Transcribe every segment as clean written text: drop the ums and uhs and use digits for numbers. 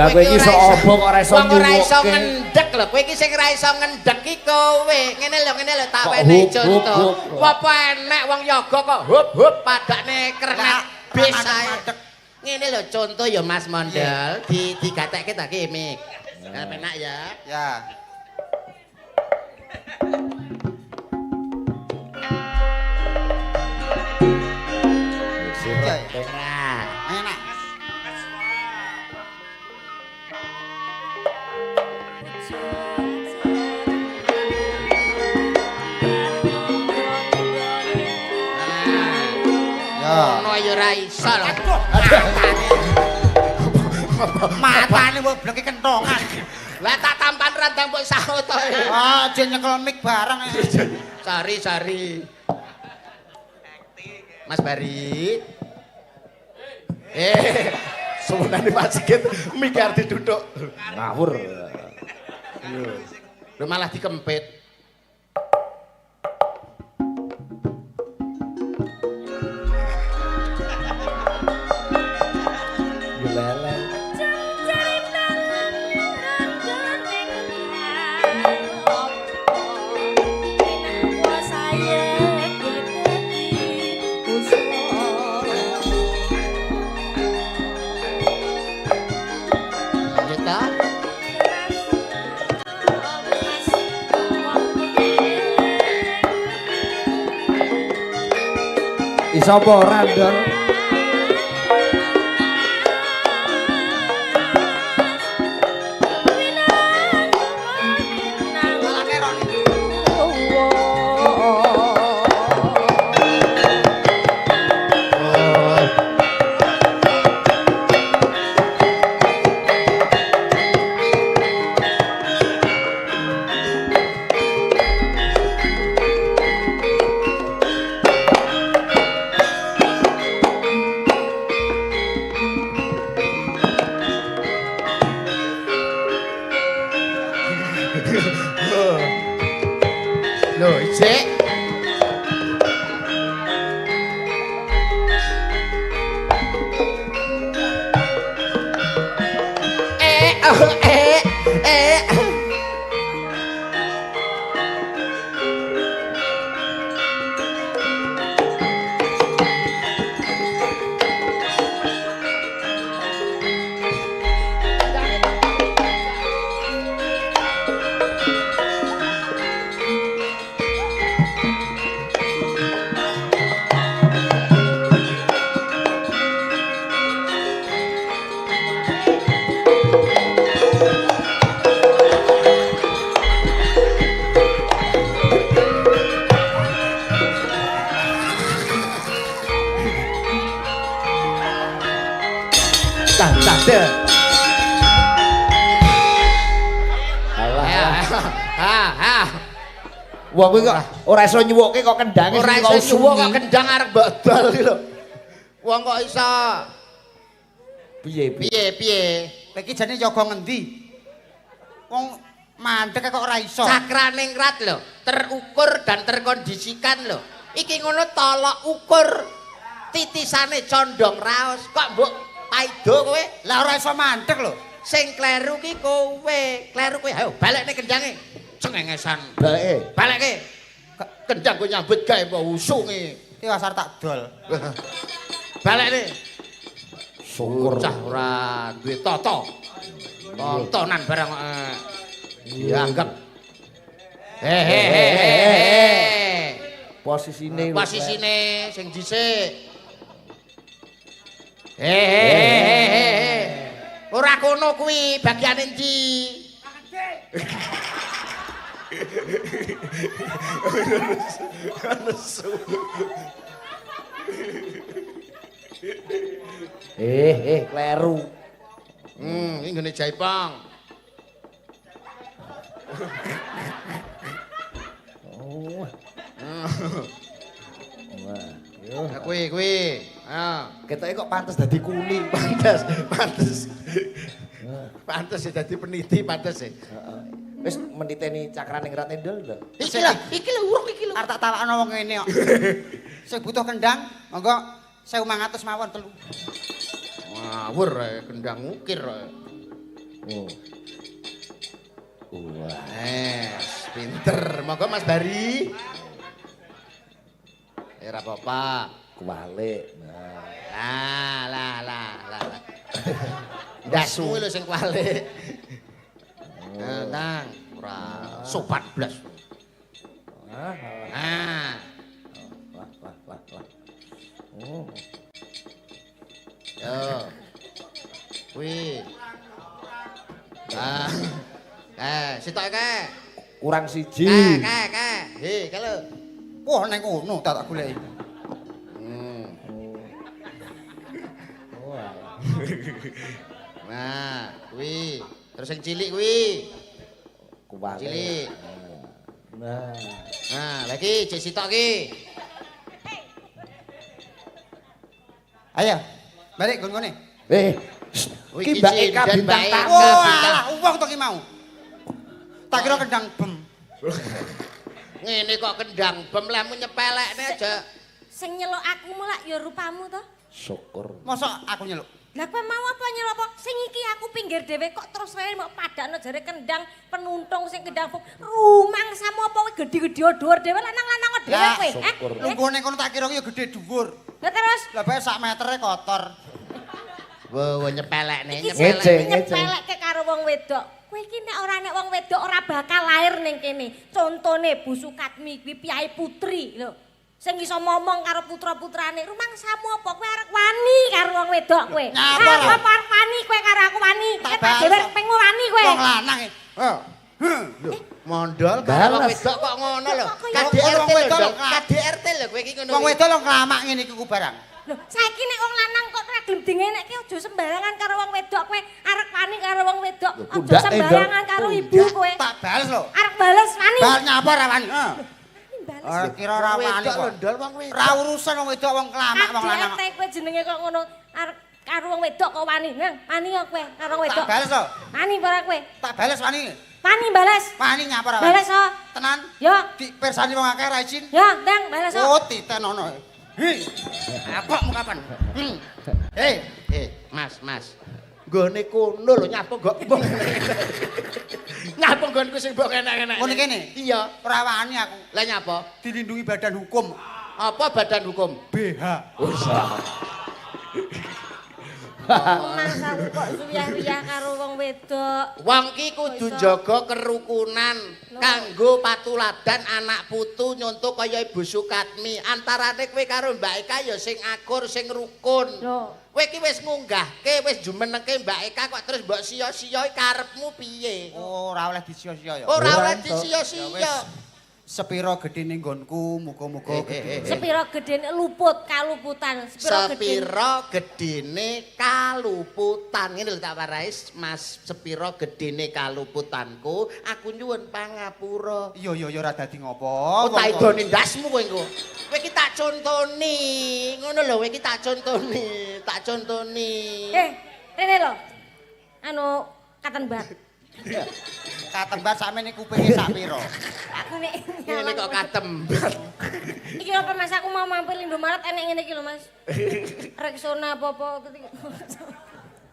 Lah kowe iki iso apa kok ora iso Wong ora iso nyuwukke? Ngendhek lho, kowe iki sing ora iso ngendhek iki kowe. Ngene lho tak Kok wenehi hup, hup, conto. hup. Apa enek wong yoga kok hup hup padakne kernet Lah, bis ora ae. mandek. Ngene lho contoh ya Mas Mondel, di digatekke ta ki mik. Nah, penak ya. Ya. Iya. Ora. Enak. Ya. Ngono ya ora iso lho. Matane mbok bleke kentongan. Lah tak tampan randang mbok saut to. Ah, aja nyekel mic bareng. Sorry, sorry. Mas Bari. Eh, sebenarnya Pak Sigit mikir diduduk. Ngawur. Lho malah dikempit. Lele. Ya ta? Iso apa ora, Ndor? Malah keroni. Lho, isik. Eh, oh, eh, eh. Tah tah tah. Alah. Ya, ha, ha. Wong kuwi kok ora iso nyuwukke kok kendange Ora sing iso kok nyuwuk kok usungi. kendang arep mbok dol iki lho. Wong kok iso Piye piye? piye piye? Lha iki jane yoga ngendi? Wong mandek kok ora iso. Cakraningrat lho, terukur dan terkondisikan lho. Iki ngono tolok ukur titisane condong raos. Kok mbok paido kowe? Lah ora iso mandek lho. Sing kleru ki kowe. Kleru kowe. Ayo balekne kendange. Cengengesan. Baleke. Balekke. Kendang kowe nyambut gawe mbok usungi. Iki wasar tak dol. Balekne. Syukur. Bocah ora duwe tata. Tontonan barang kok dianggap. Hehehe. Posisine lho, Posisine sing dhisik. Hehehe. Ora kono kuwi bagiane endi? Eh, eh, kleru. Hmm, iki nggone Jaipong. Oh. Wah, yo. Nah, kuwi kuwi. Ah, Ketoke kok pantes dadi kuli. pantes, pantes. Pantes ya dadi peniti, pantes ya. Heeh. Wis meniteni cakraning rat endol lho. Iki lho urung iki lho. Arep tak tawakno wong ngene kok. Sing butuh kendang, monggo 1500 mawon telu. Ngawur ae kendang ukir ae. Oh. Wah. Pinter. Monggo Mas Bari. Ora apa-apa. Kuwalik. Nah. Lah lah lah lah. Ndasmu lho sing kuwalik. Nah, nang ora sopan blas. Ah. Wah, wah, wah, wah. Oh. Yo. Kuwi. Ah. Sitok kae. Kurang siji. Kae, kae. He, kae lho. Wah, neng kono tak goleki. Wah. Nah, kuwi. Terus sing cilik kuwi. Kuwalik. Cilik. Nah. Nah, lagi cek sitok ki. Ayo, balik nggon-nggone. Ki Mbak Eka bintang tamu. Wah, wong to ki mau. Tak kira kendang bem. Ngene kok kendang bem lehmu nyepelekne aja. Sing nyeluk aku mulak ya rupamu to. Syukur. Mosok aku nyeluk. Lah kowe mau apa nyeluk apa? Sing iki aku pinggir dhewe kok terus wae mok padakno jare kendang penuntung sing kendang bem. Rumangsamu apa kowe gedhe-gedhe dhuwur dhewe lanang-lanang dhewe kowe, eh? Lungguh ning kono tak kira ya gedhe dhuwur. Lah terus Lah bae sak metere kotor. Wo nyepelekne, nyepelekne. Nyepelekke karo wong wedok. Kowe iki nek ora nek wong wedok ora bakal lahir ning kene. Contone Bu Sukatmi kuwi piyai putri lho. Sing iso momong karo putra-putrane. Rumangsamu apa kowe arep wani karo wong wedok kowe? Apa arep wani kowe karo aku wani? Tak dhewe pengmu wani kowe. Wong lanang e. Heeh. Lho, mondol karo wong wedok kok ngono lho. KDRT lho, KDRT lho kowe iki ngono. Wong wedok lho nglamak ngene iki ku barang. Lho, saiki nek wong lanang kok ora gelem dingenekke aja sembarangan karo wong wedok kowe, arep wani karo wong wedok, aja sembarangan karo ibu kowe. Tak bales lho. Arep bales wani. Bal nyapa ora wani? Heeh. Bales. Kira ora wani kok. Ora urusan wong wedok wong kelamak wong lanang. KDRT kowe jenenge kok ngono, arep karo wong wedok kok wani. Nang, wani kok kowe karo wong wedok. Tak bales lho. Wani ora kowe? Tak bales wani. Wani bales. Wani nyapa ora wani? Bales kok. Tenan. Yo. Dipirsani wong akeh ra izin. Yo, ndang bales kok. Oh, titenono. Hei, apakmu kapan? Hei, Mas, Mas. Nggone kono lho nyapa kok mbok. Nyapa nggonku sing mbok enak-enak. Ngene kene? Iya. Ora wani aku. Lah nyapa? Dilindungi badan hukum. Apa badan hukum? BH. Mangsaku kok suyah-suyah karo wong wedok. Wong ki kudu njaga kerukunan kanggo patuladan anak putu nyonto kaya Ibu Sukatmi. Antarane kowe karo Mbak Eka ya sing akur, sing rukun. Kowe ki wis ngunggahke, wis jumenengke Mbak Eka kok terus mbok sia-sia karepmu piye? Ora oleh disia-sia ya. Ora oleh disia-sia. Sepiro gedene nggonku, muga-muga gedhe. Sepiro gedene luput kaluputan. Sepiro gedene kaluputan. Ngene lho tak warai Mas, sepiro gedene kaluputanku, aku nyuwun pangapura. Iya iya ora dadi ngopo. Oh, tak idone ndasmu kowe engko. Kowe iki tak contoni. Ngono lho, kowe iki tak contoni, tak contoni. Rene lho. Anu katenbat. Katembat sakmene kupinge sak pira? Aku nek ngene kok katembat. Iki apa Mas, aku mau mampir Indomaret enek ngene iki lho Mas. Rexona apa-apa.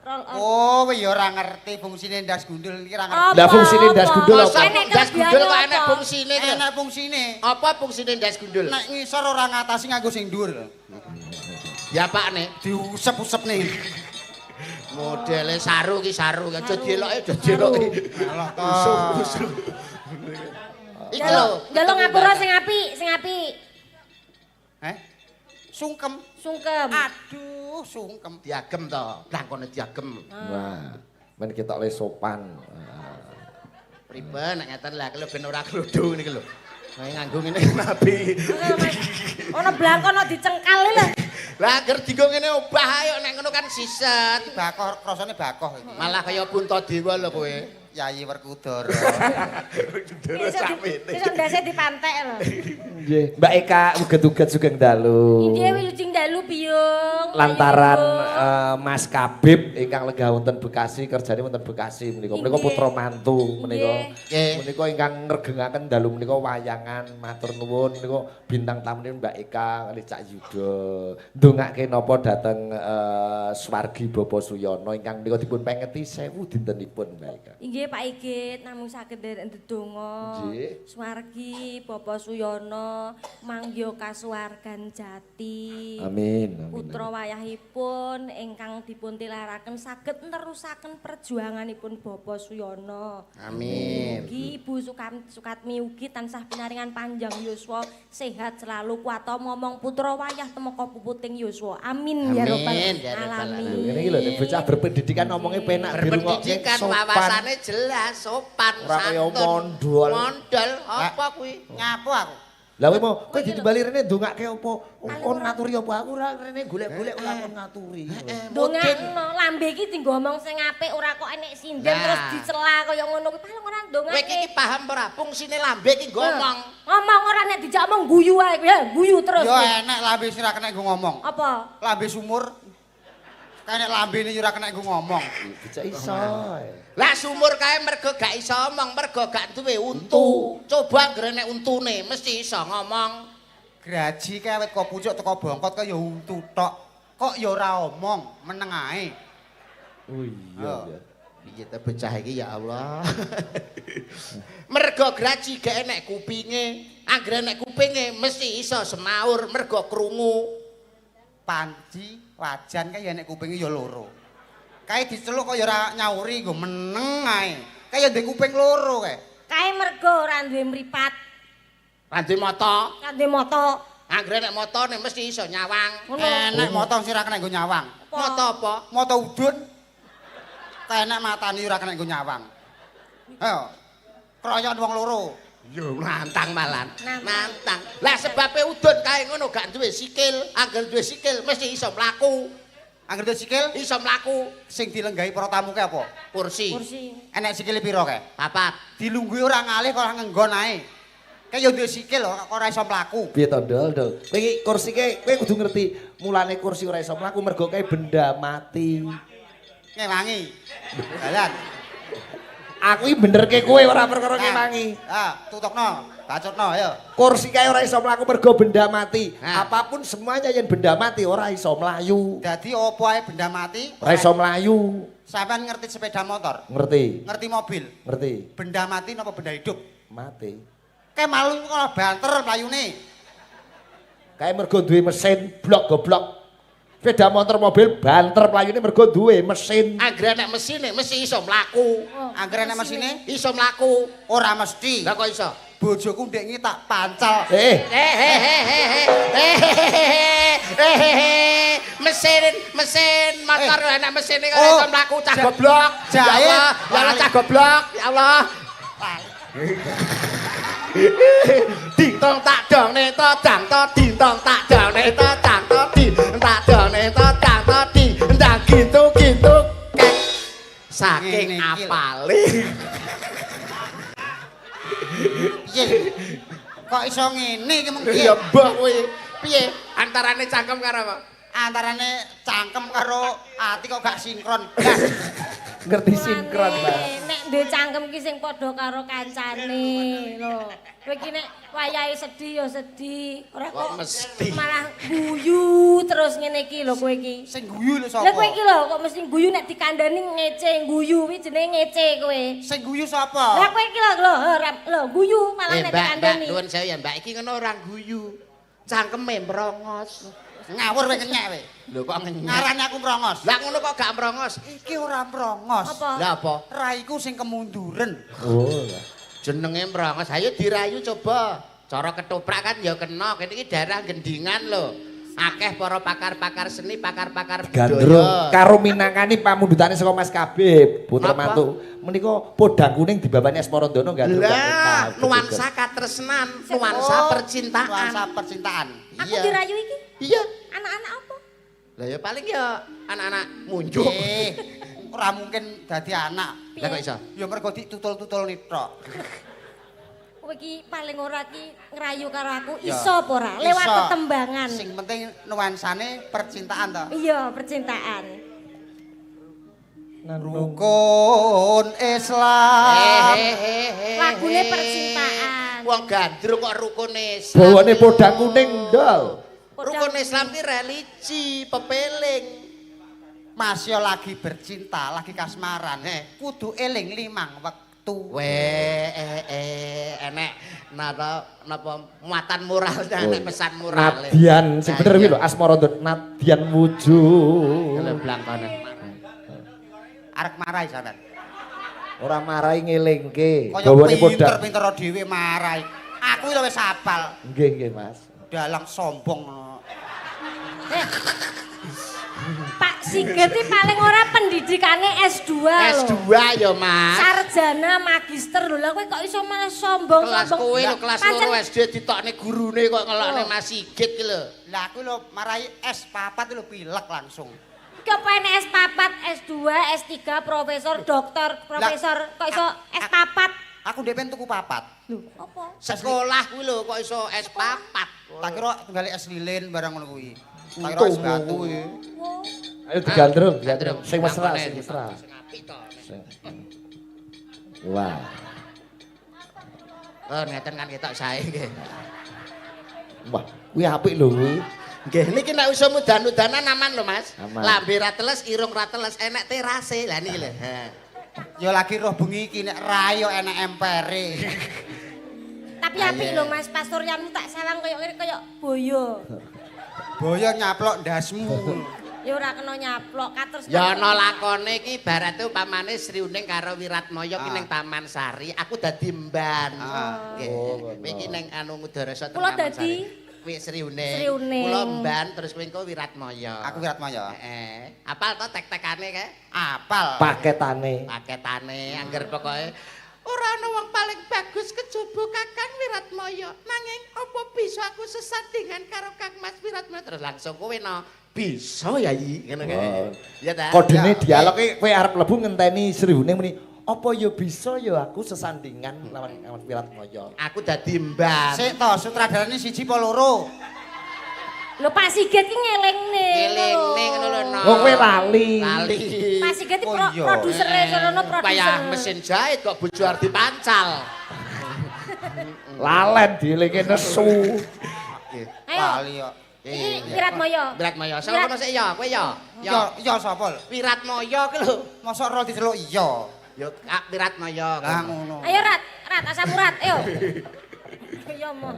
Roll on. Oh, kowe ya ora ngerti fungsine ndas gundul iki ora ngerti. Lah fungsine ndas gundul apa? Ndas gundul kok enek fungsine. Enek fungsine. Apa fungsine ndas gundul? Nek ngisor ora ngatasi nganggo sing dhuwur. Ya pakne diusep-usep nih. Modele saru ki saru, aja dieloke, aja dieloke. Alah to. Iki lho, njaluk ngapura sing apik, sing apik. Heh? Sungkem. Sungkem. Aduh, sungkem. Diagem to, blangkone diagem. Wah, men ketok le sopan. Priben nek ngeten lah, lho ben ora glodho ngene iki lho. Kayak nganggo ngene nabi. Ono blangkon kok dicengkal lho. Lah ger dienggo ngene obah ayo nek ngono kan siset. Bakoh krasane bakoh iki. Malah kaya Puntadewa lho kowe. Yayi Werkudara. Werkudara sakmene. Iso ndase dipantek lho. Nggih, Mbak Eka uget-uget sugeng dalu. Nggih wilujeng dalu Biyung. Lantaran Mas Kabib ingkang lenggah wonten Bekasi, kerjane wonten Bekasi menika. Menika putra mantu menika. Menika ingkang ngregengaken dalu menika wayangan, matur nuwun menika bintang tamune Mbak Eka kalih Cak Yuda. Ndongake napa dhateng swargi Bapak Suyono ingkang menika dipun pengeti 1000 dintenipun Mbak Eka. Inggih Pak Igit, namung saged nderek ndedonga. Swargi Bapak Suyono mangya kasuwargan jati. Amin. Amin. Putra wayahipun ingkang dipun tilaraken saged nerusaken perjuanganipun Bapak Suyono. Amin. Mugi Ibu Sukatmi ugi tansah pinaringan panjang yuswa, sehat selalu, kuwata momong putra wayah temeka puputing yuswa. Amin ya rabbal alamin. Ngene iki lho nek bocah berpendidikan ngomongnya penak dirungokke, Berpendidikan sopan. Wawasane jelas, sopan, Ora kaya santun. mondol. Mondol apa kuwi? Nyapu aku. Lah kowe mau kowe ditimbali rene ndongake apa? Kon ngaturi apa aku ora rene golek-golek ora kon ngaturi. Ndongakno lambe iki dienggo omong sing apik ora kok enek sinden terus dicela kaya ngono kuwi paling ora ndongake. Kowe iki paham ora fungsine lambe iki nggo ngomong. Ngomong ora nek dijak omong guyu ae kowe, guyu terus. Yo enek lambe sing ora kena nggo ngomong. Apa? Lambe sumur. Kae nek lambene yo ora kena nggo ngomong. Dijak iso. Lah sumur kae mergo gak iso omong, mergo gak duwe untu. Coba anggere nek untune mesti iso ngomong. Graji kae awet kok pucuk teko bongkot kaya untu tok. Kok ya ora omong, meneng ae. Oh iya ya. Piye ta bocah iki ya Allah. Mergo graji gak enek kupinge. Anggere enek kupinge mesti iso semaur mergo krungu. Panci wajan kae ya enek kupinge ya loro. Kae diceluk kok ya ora nyauri nggo meneng ae. Kae ya ndek kuping loro kae. Kae mergo ora duwe mripat, Ra duwe mata. ora duwe mata. Anggere nek matane mesti iso nyawang. Ngono. Enek mata sing ora kena nggo nyawang. Mata apa? Mata udun. Kae enek matane ora kena nggo nyawang. Ayo. Kroyon wong loro. Yo nantang malan. Nantang. Lah sebabe udun kae ngono gak duwe sikil. Angger duwe sikil mesti iso mlaku. Angger duwe sikil Iso mlaku. sing dilenggahi para tamu kae apa? Kursi. Kursi. Enek sikile pira kae? Papat. Dilungguhi ora ngalih kok ora ngenggon ae. Kae ya duwe sikil kok ora iso mlaku. Piye to, Dol, Dol? Kowe iki kursi kae kowe kudu ngerti mulane kursi ora iso mlaku mergo kae benda mati. Ngewangi. Dalan. Aku iki benerke kowe ora perkara ngewangi. Ah, tutokno, bacotno ayo. Kursi kae ora iso mlaku mergo benda mati. Nah. Apapun semuanya yang benda mati ora iso mlayu. Dadi opo ae benda mati? Ora iso mlayu. Sampeyan ngerti sepeda motor? Ngerti? Ngerti mobil? Ngerti? Benda mati napa benda hidup? Mati. Kae malu kok banter mlayune. Kae mergo duwe mesin blok goblok. Sepeda motor mobil banter mlayune mergo duwe mesin. Anggere nek mesine mesti iso mlaku. Anggere nek mesine Iso mlaku. ora mesti. Lah kok iso? Bojoku ndek ngi tak pancal. Eh, Mesin motor enak mesine kok Oh. iso mlaku cah goblok. Ya Jahit. Allah, ya Allah cah goblok, ya Allah. Dintong tak dong ne to dang to dintong tak dong ne to dang to di tak dong ne to dang to di ndang gitu gitu kek. Saking Ngene iki lho. apale. Piye? Kok iso ngene iki mung piye? Ya mbah kowe. Piye antarane cangkem karo apa? Antarane cangkem karo ati kok gak sinkron. Blas. ngerti sinkron, Mas. Nek duwe cangkem ki sing padha karo kancane lho. Kowe iki nek wayahe sedih ya sedih, ora Kok kok mesti. malah guyu terus ngene iki lho kowe iki. Sing guyu lho sapa? Lah kowe iki lho kok mesti guyu nek dikandani ngece guyu kuwi jenenge ngece kowe. Sing guyu sapa? Lah kowe iki lho lho lho guyu malah nek Mbak, Mbak, dikandani. nuwun sewu ya, Mbak. Iki ngono ora guyu. Cangkeme mrongos. Ngawur kowe kenyek kowe. Lho kok ngenyek? Ngarani aku mrongos. Lah ngono kok gak mrongos? Iki ora mrongos. Apa? Lah apa? Raiku sing kemunduren. Oh. lah. Jenenge mrongos. Ayo dirayu coba. Cara ketoprak kan ya kena. Kene iki daerah Gendingan lho. Akeh para pakar-pakar seni, pakar-pakar Gandrung budaya. karo minangkani pamundhutane saka Mas Kabib, putra Napa? mantu. Menika podang kuning dibabani Asmarandana gandrung. Lah, nuansa katresnan, nuansa Oh, percintaan. Nuansa percintaan. Aku Iya. dirayu iki. Iya. Anak-anak apa? Lah ya paling ya anak-anak munjuk. Ora mungkin dadi anak. Lah kok iso? Ya mergo ditutul-tutul tok. Kowe iki paling ora ki ngrayu karo aku iso apa ora? Lewat tetembangan. Sing penting nuansane percintaan to. Iya, percintaan. Rukun Islam. Lagune percintaan. Wong gandrung kok rukun Islam. Bawane podang kuning, Ndol. Rukun Islam ki religi, pepeling. Mas yo lagi bercinta, lagi kasmaran. Kudu eling 5 wektu. Weh, enek napa muatan moralnya, enek pesan moral. Nadyan sing bener kuwi lho, asmara nadyan wujud. Lho blangkone. Arek marai sampean. Ora marai ngelingke. Gawane podang. Pinter-pinter dhewe marai. Aku lho wis hafal. Nggih, nggih, Mas. Dalang sombong ngono. Pak Sigit iki paling ora pendidikane S2 lho. S2 ya, Mas. Sarjana magister lho. Lah kowe kok iso malah sombong-sombong. Kelas kowe lho kelas 2 SD ditokne gurune kok ngelokne Mas Sigit ki lho. Lah aku lho marai S4 lho pilek langsung. Iki apa enek S4, S2, S3, profesor, doktor, profesor kok iso S4? Aku ndek pengen tuku 4. Lho, apa? Sekolah kuwi lho kok iso S4. Tak kira tunggale es lilin barang ngono kuwi. Tak kira es batu. Ayo digandrung, digandrung. Sing mesra, sing mesra. Sing apik to. Wah. Oh, ngeten kan ketok sae nggih. Wah, kuwi apik lho kuwi. Nggih, niki nek usum udan-udanan aman lho, Mas. Aman. Lambe ra teles, irung ra teles, enek terase. Lah niki lho. Ya lagi roh bengi iki nek rayo enek empere. Tapi apik lho Mas, pastoryanmu tak sawang koyo ngene koyo boyo. Boyo nyaplok ndasmu. Ya ora kena nyaplok katerus. Ya ana lakone iki ibarate upamane Sri Uning karo Wiratmaya ki ning Taman Sari, aku dadi mban. Nggih. Kowe iki ning anu Ngudarasa Kula dadi Kuwi Sri Uning. Kula mban terus kowe engko Wiratmaya. Aku Wiratmaya. Heeh. Apal to tek-tekane kae? Apal. Paketane. Paketane angger pokoke ora ana wong paling bagus kejaba Kakang Wiratmaya. Nanging apa bisa aku sesandingan karo Kang Mas Wiratmaya? Terus langsung kowe no bisa ya yi ngono kae. Ya ta? Kodene dialog iki kowe arep mlebu ngenteni Sri Uning muni apa ya bisa ya aku sesandingan lawan Kang Wiratmaya. Aku dadi mban. Sik to, sutradarane siji apa loro? Lho Pak Sigit ki ngelingne. Ngelingne ngono lho no. Wong kowe lali. Lali. Pak Sigit iki produsere sono produser. Kaya mesin jahit kok bojo arep dipancal. Lalen dielinge nesu. Ayo. Lali kok. Iki Wiratmaya. Wiratmaya. Sapa kono sik ya, kowe ya? Ya, ya sapa lho? Wiratmaya ki lho. Mosok ro diceluk iya. Ya Wiratmaya. Lah ngono. Ayo Rat, Rat asam urat, ayo. Ya mo.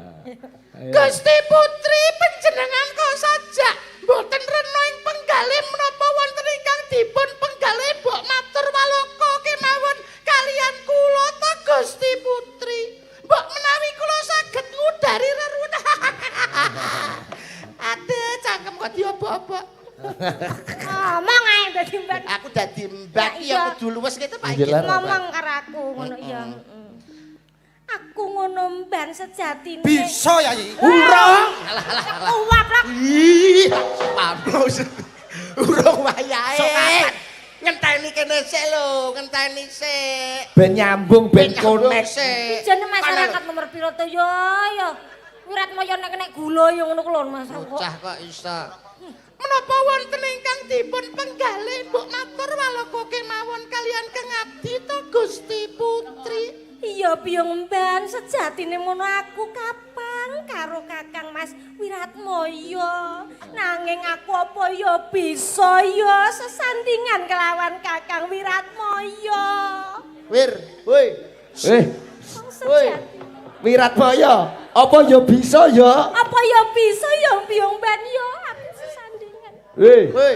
Gusti Putri panjenengan kok sajak mboten rena ing penggalih menapa wonten ingkang dipun penggalih mbok matur waloka kemawon kalian kula ta Gusti Putri. Mbok menawi kula saged ngudari reruwet. Aduh, cangkem kok diobok-obok. Ngomong ae dadi mbak. Aku dadi mbak ya kudu luwes gitu Pak. Ngomong karo aku ngono iya. Aku ngono mban sejatine. Bisa ya iki. Urung. Alah alah alah. Uwap lho. Ih, pablos. Urung wayahe. Ngenteni kene sik lho, ngenteni sik. Ben nyambung ben konek. Jane masyarakat nomor piro to ya ya. Wiratmaya nek nek gula ya ngono ku lho Mas. Bocah kok iso. Menapa wonten ingkang dipun penggalih mbok matur waloka kemawon kalian Kang abdi to Gusti Putri. Iya biyong mban sejatine mono aku kapang karo Kakang Mas Wiratmaya. Nanging aku apa ya bisa ya sesandingan kelawan Kakang Wiratmaya. Wir, woi. Woi. Wiratmaya, apa ya bisa ya? Apa ya bisa ya biyong mban ya aku sesandingan. Woi. Woi.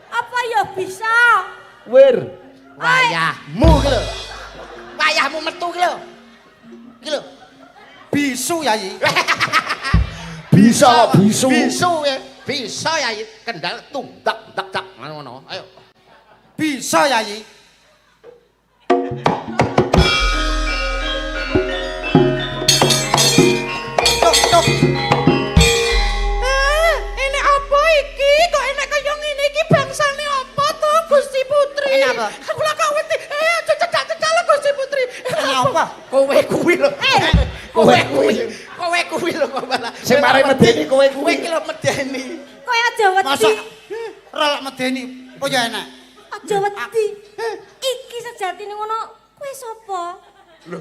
Apa ya bisa? Wir. Wayahmu ki lho. Wayahmu metu ki lho. Ki lho. Bisu ya iki. Bisa bisu. Bisu ya. Bisa ya iki. Kendal tundak dak dak ngono. Ayo. Bisa ya iki. Tok tok. Enek apa iki? Kok enek kaya ngene iki bangsane apa to Gusti Putri? Enek apa? Aku lak kok wedi. Aja cedak-cedak lho Gusti Putri. Enek apa? Kowe kuwi lho. Kowe kuwi. Kowe kuwi lho kok malah. Sing mari medeni kowe kuwi. Kowe iki lho medeni. Kowe aja wedi. Masa ora medeni. Apa ya enak? Aja wedi. Iki sejatine ngono, kowe sapa? Lho.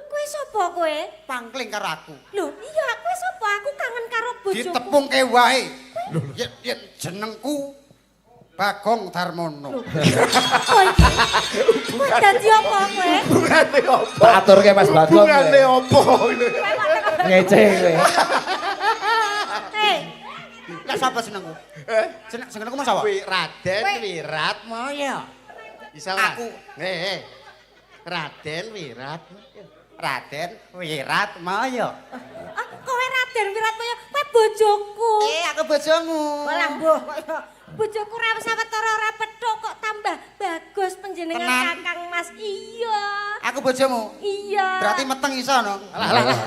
Kowe sapa kowe? Pangkling karo aku. Lho, iya kowe sapa? Aku kangen karo bojoku. Ditepungke wae. Yen yen jenengku Bagong Darmono. Apa iki? Kowe dadi apa kowe? Hubungane opo? Tak aturke Mas Bagong. Hubungane opo? Ngece kowe. Hei, Lah sapa jenengku? Jeneng jenengku mas sapa? Kuwi Raden Wiratmaya. Bisa ora? Aku. Eh. Raden Wiratmaya. Raden Wiratmaya. ah, kowe Raden Wiratmaya, kowe bojoku. Eh, aku bojomu. Walah mbuh kok. Bojoku ora sawetara ora petuk kok tambah bagus panjenengan Tenan. Kakang Mas. Iya. Aku bojomu. Iya. Berarti meteng iso no. Alah alah alah.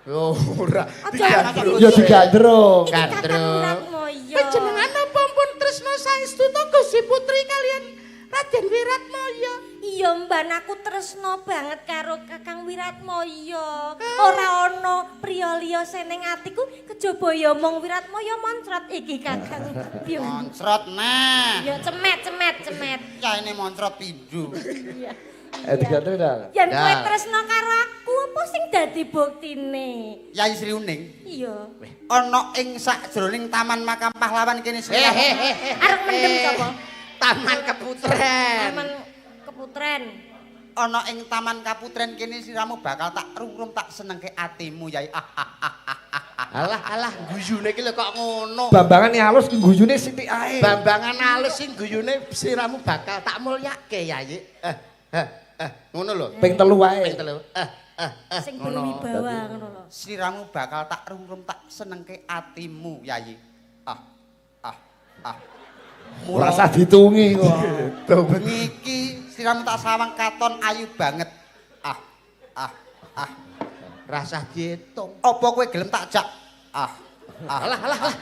Yo ora. Aja Ya digandrung. Iki Kakang Gandrung. Wiratmaya. Panjenengan napa pun tresna saestu to Gusti Putri kalian Raden Wiratmaya? Iya Mbak, aku tresno banget karo Kakang Wiratmaya. Ora ana priya liya sing ning atiku kejaba ya mung Wiratmaya moncrot iki Kakang. Piye? Moncrot nah. Ya cemet cemet cemet. Ya ini moncrot pindho. Iya. Eh digandrung dah. Yen kowe Ya. tresno karo aku, apa sing dadi buktine? Yai Sri Uning. Iya. Ana ing sakjroning Taman Makam Pahlawan kene sing. Arep mendem sapa? Taman Keputren. Taman Keputren. Ana ing Taman Kaputren kene siramu bakal tak rungrum tak senengke atimu Yai. Ah, ah, ah, ah, ah. Alah alah guyune iki lho kok ngono. Bambangan halus guyune sithik ae. Bambangan halus sing guyune siramu bakal tak mulyake Yai. Eh eh eh ngono lho. Ping 3 wae. Ping 3. Eh eh eh Sing berwibawa ngono lho. Siramu bakal tak rungrum tak senengke atimu Yai. Ah ah ah. Ora usah ditungi kok. Bengi iki siramu tak sawang katon ayu banget. Ah ah ah. Rasah diitung. Apa kowe gelem tak jak? Ah ah. Alah alah alah.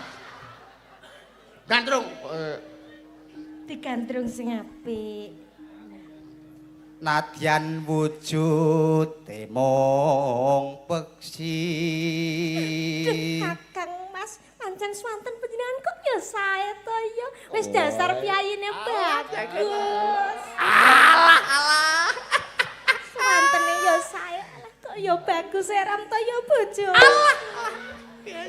Gandrung. Digandrung sing apik. Nadyan wujude mung peksi. Duh, Kakang Mas, pancen swanten panjenengan kok ya sae to ya. Wis dasar piyayine bagus. Alah alah. Swantene ya sae, alah kok ya bagus eram to ya bojo. Alah.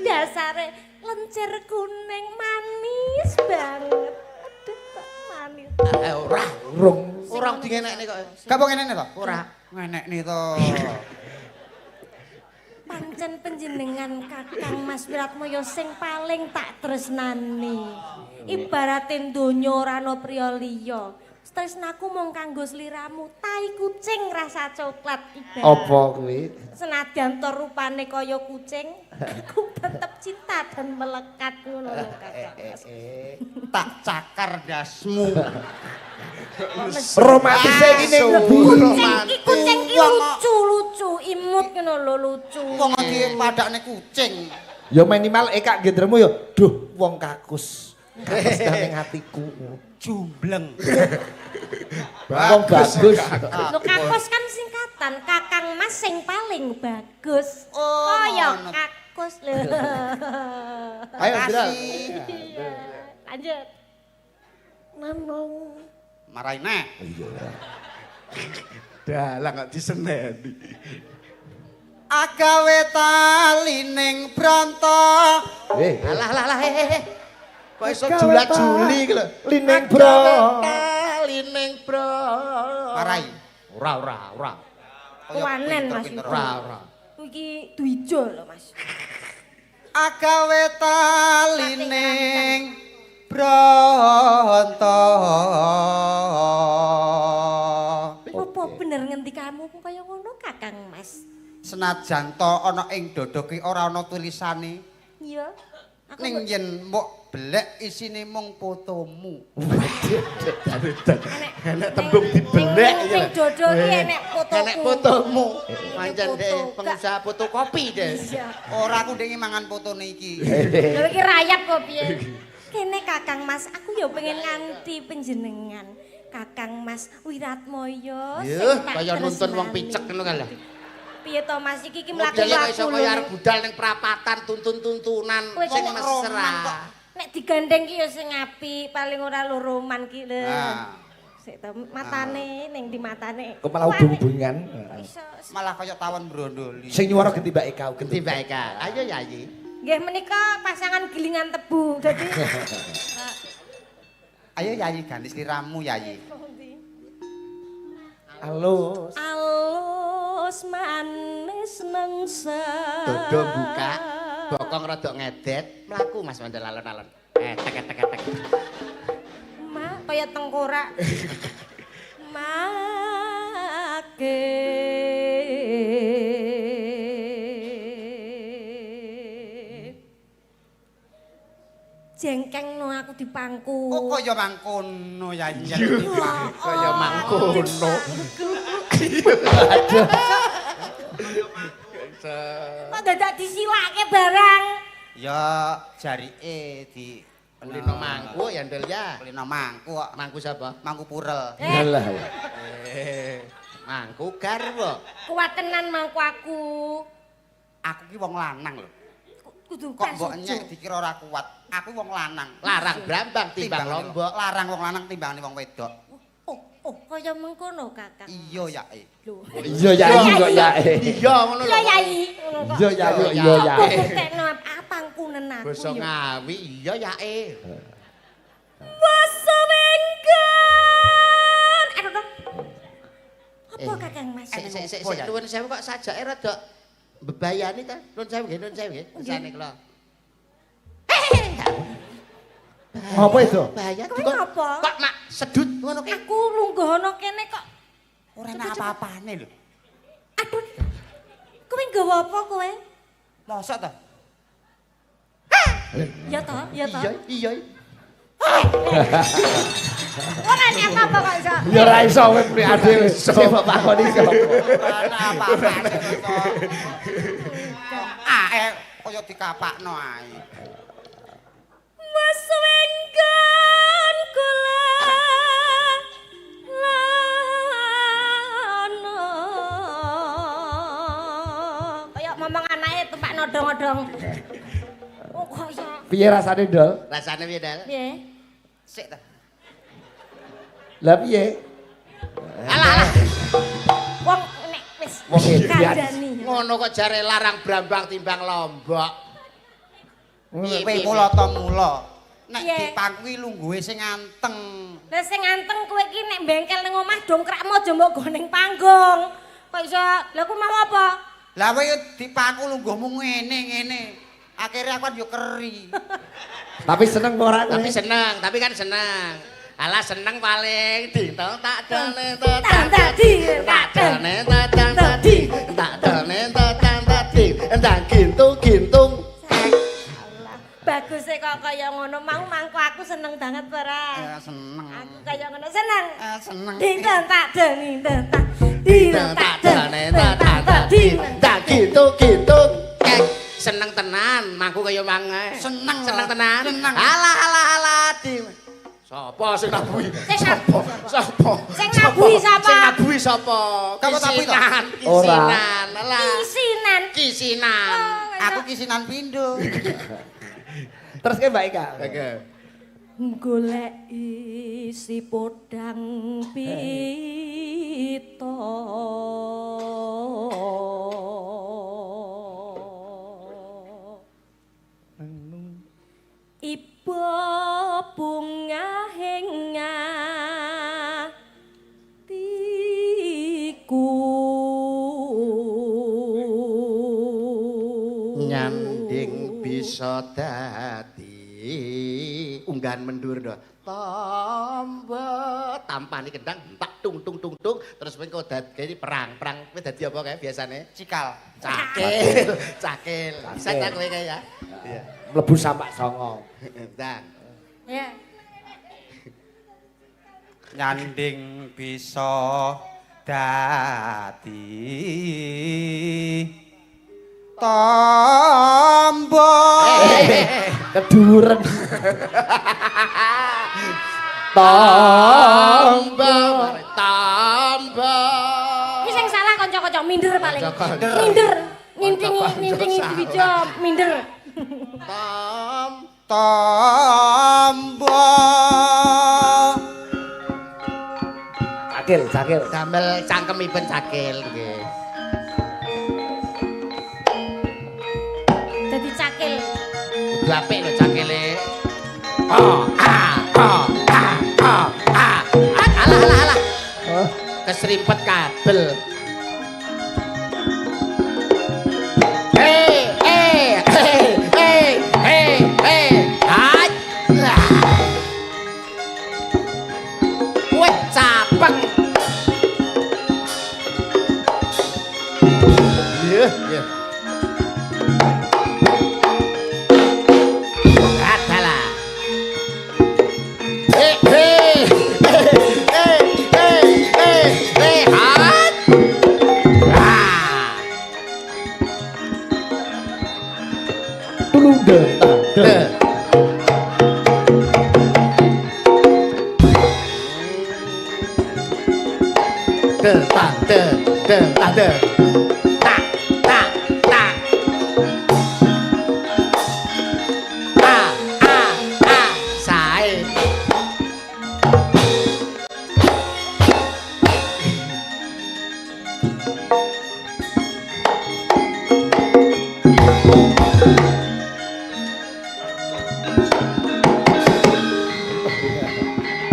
Dasare lencir kuning manis banget. Aduh kok manis. Eh ora. Rung. Ora dingenekne kok. Gak apa ngenekne to? Ora. Ngenekne to. Pancen panjenengan Kakang Mas Wiratmaya sing paling tak tresnani. Ibarate donya ora ana priya liya. Tresnaku mung kanggo sliramu, tai kucing rasa coklat ibarat. Apa kuwi? Senadyan to rupane kaya kucing, aku tetep cinta dan melekat ngono lho Kakang Mas. Tak cakar dasmu. Romantise iki ning ngendi? Kucing iki kucing iki lucu-lucu, imut ngono lho lucu. Wong dipadakne kucing. Ya minimal ekak gendremu ya, duh wong kakus. Kakus ning atiku. Jumbleng. Wong bagus. Lho kakus kan singkatan, Kakang Mas sing paling bagus. Oh, Kaya ngono. kakus lho. Ayo Dra. Makasih. Iya. Lanjut. Nanong. Marahi neh. Dalah kok diseneni. Agawe tali ning bronto. Eh, Alah alah alah eh. Kok iso jula-juli iki lho. Lining bro. Lining bro. Marahi. Ora ora ora. Kewanen Mas. Ora ora. Iki dwijo lho Mas. Agawe tali ning bronto. Apa bener ngendikamu kaya ngono Kakang Mas? Senajan to ana ing dodo ki ora ana tulisane. Iya. Aku Ning yen mbok belek isine mung fotomu. Enek tembung dibelek iki. Ning dodo iki enek fotoku. Enek fotomu. Pancen Foto. dek pengusaha fotokopi dek. Iya. Ora aku ndek mangan fotone iki. Lho iki rayap kok piye? Kene Kakang Mas, aku ya pengen nganti panjenengan. Kakang Mas Wiratmaya Yuh, kaya nuntun wong picek ngono kae lho. Piye to Mas iki iki Modele kok iso mlaku-mlaku kaya lho. arep budal ning prapatan tuntun-tuntunan Kowe sing kok mesra. Nek digandeng ki ya sing apik, paling ora loro man ki lho. Nah. Sik to matane ning di matane. Kok malah hubung-hubungan. Iso. Malah kaya tawon brondoli. Sing nyuwara genti Mbak Eka, Genti Mbak Eka. Ayo Yayi. Nggih menika pasangan gilingan tebu. Dadi Ayo Yayi ganti sliramu Yayi. Alus. Alus manis nengsa. Dodo buka, bokong rada ngedet, mlaku Mas Wandel alon-alon. Tek tek tek. Ma kaya tengkorak. Make. Jengkeng no aku dipangku. Oh kaya mangkono Yayi. Kaya mangkono. Kok dadak disilake barang. Ya jarike di Kulino mangku ya Ndel ya. Kulino mangku kok. Mangku sapa? Mangku purel. Alah. Mangku garwa. Kuat tenan mangku aku. Aku ki wong lanang lho. Kudu Kok mbok nyek dikira ora kuat. Aku wong lanang. Larang brambang timbang lombok. Larang wong lanang timbangane wong wedok. Oh, oh, kaya mengkono Kakang. Iya ya. Lho. Iya Yayi kok ya. Iya ngono lho. Iya Yayi, ngono kok. Iya Yayi, iya Kok Yayi. buktekno apangkunen aku. Basa Ngawi iya yae. Basa wenggan. Aduh, aduh. Apa Kakang Mas? Sik sik sik sik nuwun sewu kok sajake rada bebayani ta. Nuwun sewu nggih, nuwun sewu nggih. Kesane kula. Apa itu? Bahaya Kowe ngapa? Kok mak sedut ngono ki. Aku lungguh ana kene kok. Ora enak apa-apane lho. Aduh. Kowe nggawa apa kowe? Mosok ta? Ya toh, ya toh. Iya, iya. Ora enak apa-apa kok iso. Ya ora iso kowe muni ade wis sing mbok takoni iki apa. Ora enak apa-apane kok. Ah, kaya dikapakno ae. Mas wenggan kula lana. Kaya ngomong anake tumpak nodong-nodong. Oh kok iso. Piye rasane, Dol? Rasane piye, Dal? Piye? Sik ta. Lah piye? Alah alah. Wong nek wis Wong edan. kandhani. Ngono kok jare larang brambang timbang lombok. Piye, Kowe piye, mula ta mula. Nek Piye? dipangku lungguhe sing anteng. Lah sing anteng kowe iki nek bengkel ning omah dongkrakmu aja mbok go ning panggung. Kok iso? Lah ku mau apa? Lah kowe dipangku lungguhmu ngene-ngene. Akhirnya aku kan yo keri. Tapi seneng apa ora kowe? Tapi seneng, tapi kan seneng. Alah seneng paling dito tak dane Tang tadi, tak dane tang tadi tak dane tang tadi entang gintung gintung. Allah. Bagus e kok kaya ngono mau mangku aku seneng banget ora. Seneng. Aku kaya ngono seneng. Seneng. Dinten tak deni tak dinten tak tak dane tang tadi tak gintung gintung. Seneng tenan mangku kaya mangae. Seneng. Seneng tenan. Seneng. Alah alah alah di Sapa sing nabuhi? Sing Sapa? Sing nabuhi sapa? Sing nabuhi sapa? Kamu tabuhi to? Kisinan, Ora. kisinan. Alah. Kisinan. Kisinan. Aku kisinan pindho. Terus ke Mbak Eka. Oke. Golek isi podang pita. Iba bungahing atiku. Nyanding bisa dadi unggahan mendur do. Tombo tampani kendang tak tung tung tung tung terus kowe kok dadi perang. Perang kowe dadi apa kae biasane? Cikal. Cakil, cakil. Bisa ta kowe kae ya? Iya. Mlebu sampak songo. Ndang. Ya. Nyanding bisa dadi tombo. Keduren. Tombo. Tombo, tombo. Iki sing salah kanca-kanca Kanca-kanca minder paling. Kanca-kanca. Minder. Nintingi Kanca-kanca nintingi salah. Dwijo minder. Tom Tombo. Cakil, cakil. Damel cangkemipun cakil nggih. Dadi cakil. Kudu apik lho cakile. A A A A A A. Alah alah alah. Keserimpet kabel. Hei, hei, hei, hei, hei, hei. Hai. Weh, capek. Iya, iya. Adalah. Hei, hei, hei, hei, hei, hei, hat. Ah. Tulung de, ta, de. De. De, ta, de, de, ta, de. Ta, ta, ta. A, a, a, sae.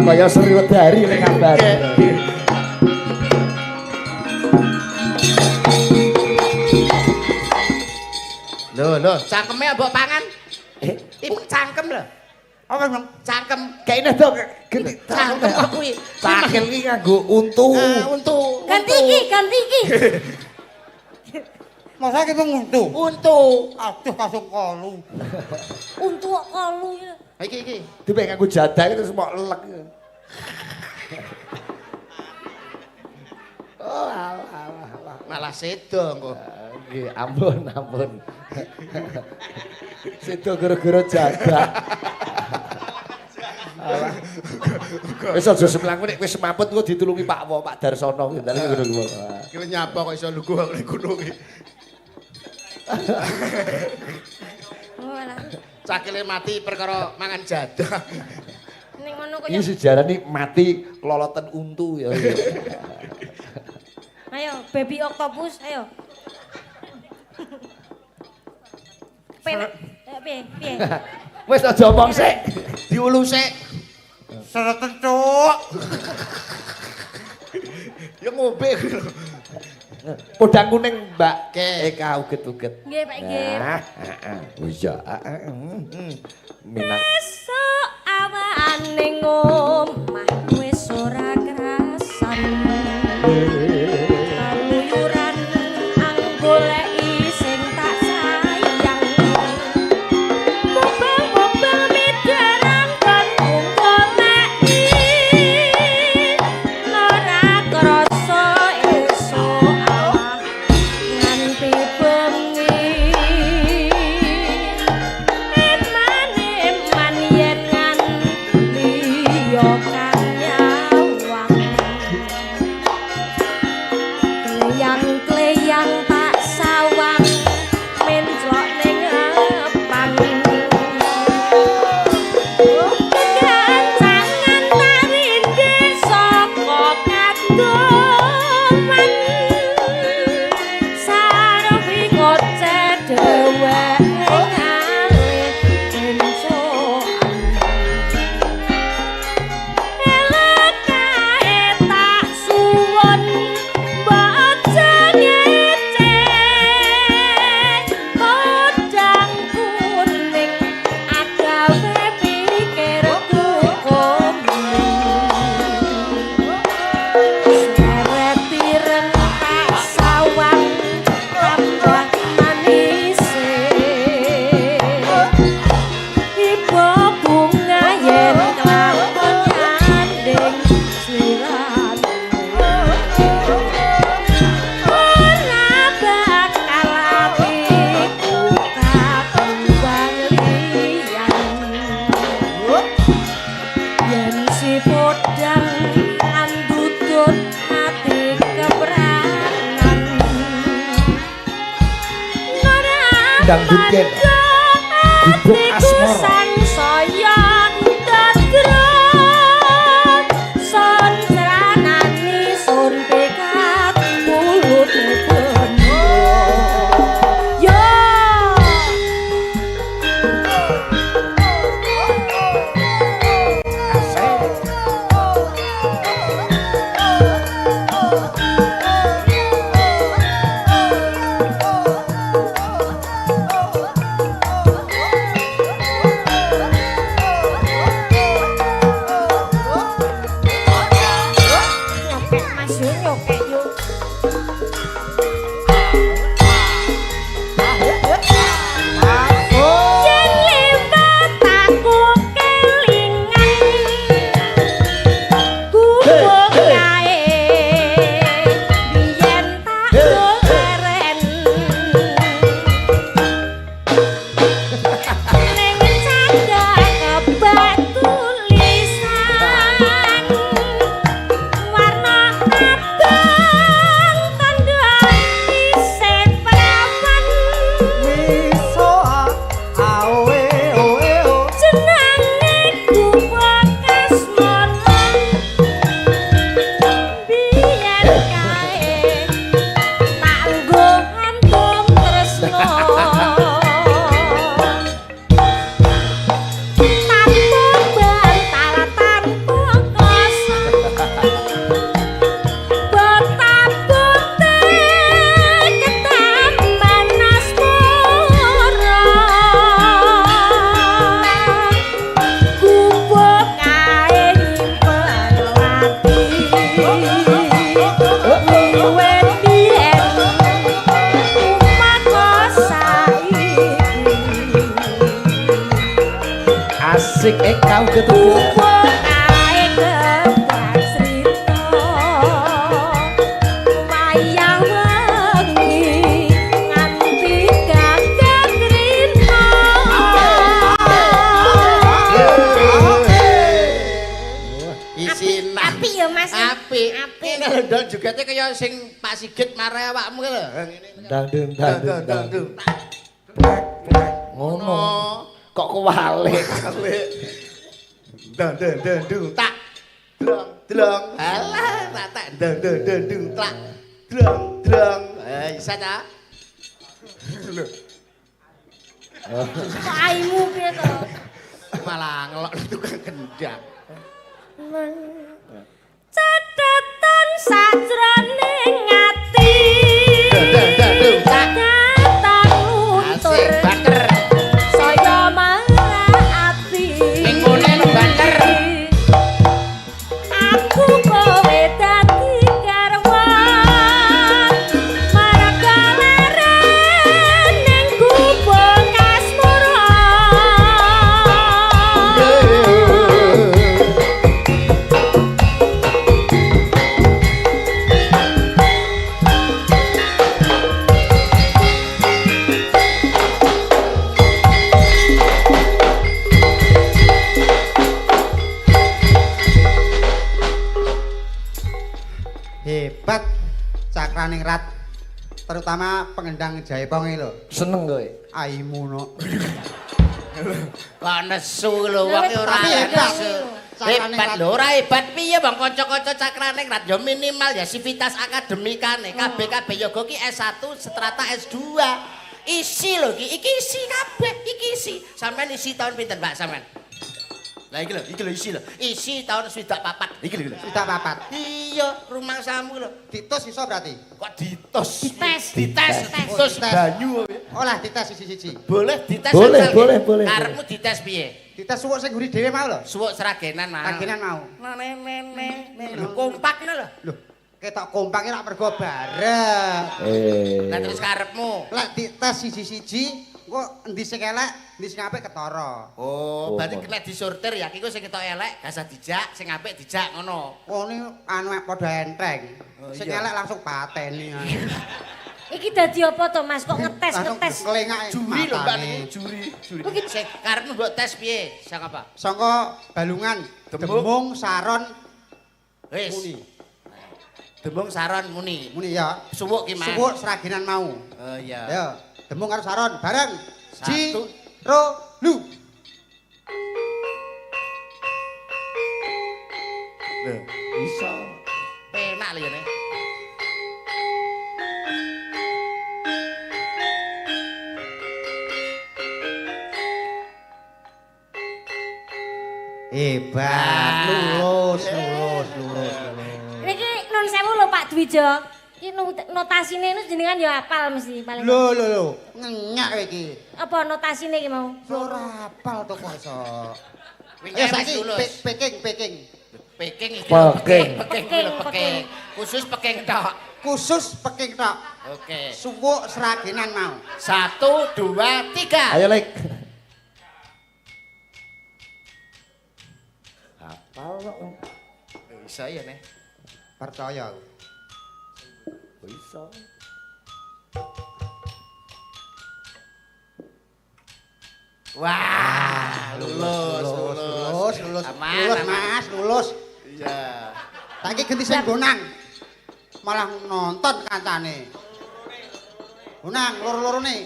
Kaya Sri Wedari ning kabar. Lho, lho, cangkeme mbok pangan. Iku cangkem lho. Apa Bang? Cangkem. Kayaknya dong, gini. Cangkem kok kuwi. Cakil iki nganggo untu. Ah, untu. Ganti iki, ganti iki. Masa kita nguntu? Untu. Aduh kasung kolu. Untu kok kolu ya. Iki iki. Dipek nganggo jadah terus mok lek. Oh, alah, alah, alah. Malah sedo engko. Nggih, ampun, ampun. Sedo gara-gara jadah. Alah. Wis aja semlangku nek wis semaput engko ditulungi Pak Wo, Pak Darsono kuwi ndalem ngono kuwi. Ki nyapa kok iso lugu ning gunung iki. Oh alah. Cakile mati perkara mangan jadah. Ning ngono kaya Iki sejarah nih mati keloloten untu ya. Ayo, baby octopus, ayo. Penak. Piye, piye? Wis aja omong sik. Diulu sik. Sereten cuk. Ya ngombe kuwi lho. Podang kuning, Mbak. Oke. Eka uget-uget. Nggih, Pak nggih. Nah, heeh. Oh iya, heeh. Minang. Esuk awan ning omah wis ora krasan. Keluyuran anggoleki sing tak sayang. Mubeng-mubeng midarang kon goleki. Ora krasa esuk awan nganti bengi. Eman-eman yen nganti yo kang nyawang. Kleyang-kleyang tak sawang menclok ning epang. Gancangan tarinde saka kadoman. Sarofi ngoceh dheweke ngalih encokan. Elok kae tak suwun mbok aja ngece. Kodang kuning agawe pikirku komi. Seret ireng tak sawang tambah manise. Dangdut ken. Gubuk Asmara. Asik kau ketemu. Apik ya Mas. Apik. Ngene lho ndol jogete kaya sing Pak Sigit marah awakmu lho. Ngene. Dang dang dang dang. Ngono. Kok kewalik. Dang dang dang dung tak. Drong drong. Alah, tak tak dang dang dang dung tak. Drong drong. Eh, isa ta? Lho. Kok aimu piye to? Malah ngelok tukang kendang. Catatan sajroning ati. Dang dang dung tak. Datang luntur. Asik banter. Saya marah ati. Ning ngene lho banter. Aku kowe dadi garwan. Marga leren ning gubuk asmara. Hebat Cakraningrat, terutama pengendang Jaipong iki lho. Seneng kowe. Aimu no. Kok nesu lho wong ora nesu. Hebat lho, ora hebat piye bang kanca-kanca Cakraningrat ya minimal ya sivitas akademikane KB yoga ki S1 strata S2. Isi lho iki, iki isi kabeh, iki isi. Sampeyan isi tahun pinten, Pak sampean? Lah iki lho isi lho. Isi tahun 64. Iki lho. 64. Iya, rumangsamu lho. Ditus iso berarti. Kok ditus? Dites. Dites, ditus banyu. Olah dites siji-siji. Boleh dites. Boleh, boleh, boleh. Karepmu dites piye? Dites suwuk sing nguri dhewe mau lho. Suwuk Sragenan mau. Sragenan mau. Ne ne ne ne. Lho kompak ngono lho. Lho, ketok kompak iki lak mergo bareng. Lah terus karepmu. Lek dites siji-siji, engko endi sing elek, endi sing apik ketara. Oh, berarti nek disortir ya iki sing ketok elek gak usah dijak, sing apik dijak ngono. Ngene anu padha enteng. Sing elek langsung pateni. Iki dadi apa to Mas? Kok ngetes-ngetes? Juri lho Mbak niku, juri, juri. Sing karepmu mbok tes piye? Sang apa? Sangka Balungan, Demung, Saron, Wis. Muni. Demung, Saron, Muni. Muni ya. Suwuk ki Mas. Suwuk Sragenan mau. Oh iya. Ya. Demung karo saron bareng. Ji, Satu. ro, lu. Lho, Iso. penak lho ya ne. Hebat, lulus, lulus, lulus, lulus. Niki nun sewu lho Pak Dwijo. Iki notasine nu jenengan ya apal mesti paling. Lho lho lho, ngenyak kowe iki. Apa notasine iki mau? Ora apal to kok iso. Wingi Ayo wis saiki lulus. Peking, peking. Peking iki. Peking. Peking kuwi lho, peking. Khusus peking tok. Khusus peking tok. Oke. Suwuk seragenan mau. 1 2 3. Ayo, Lek. Hafal kok. Iso ya ne. Percaya aku. Iso. Wah, lulus, lulus, lulus, lulus, Aman, lulus, aman. Mas, lulus. Iya. Saiki ganti sing bonang. Malah nonton kancane. Bonang loro-lorone.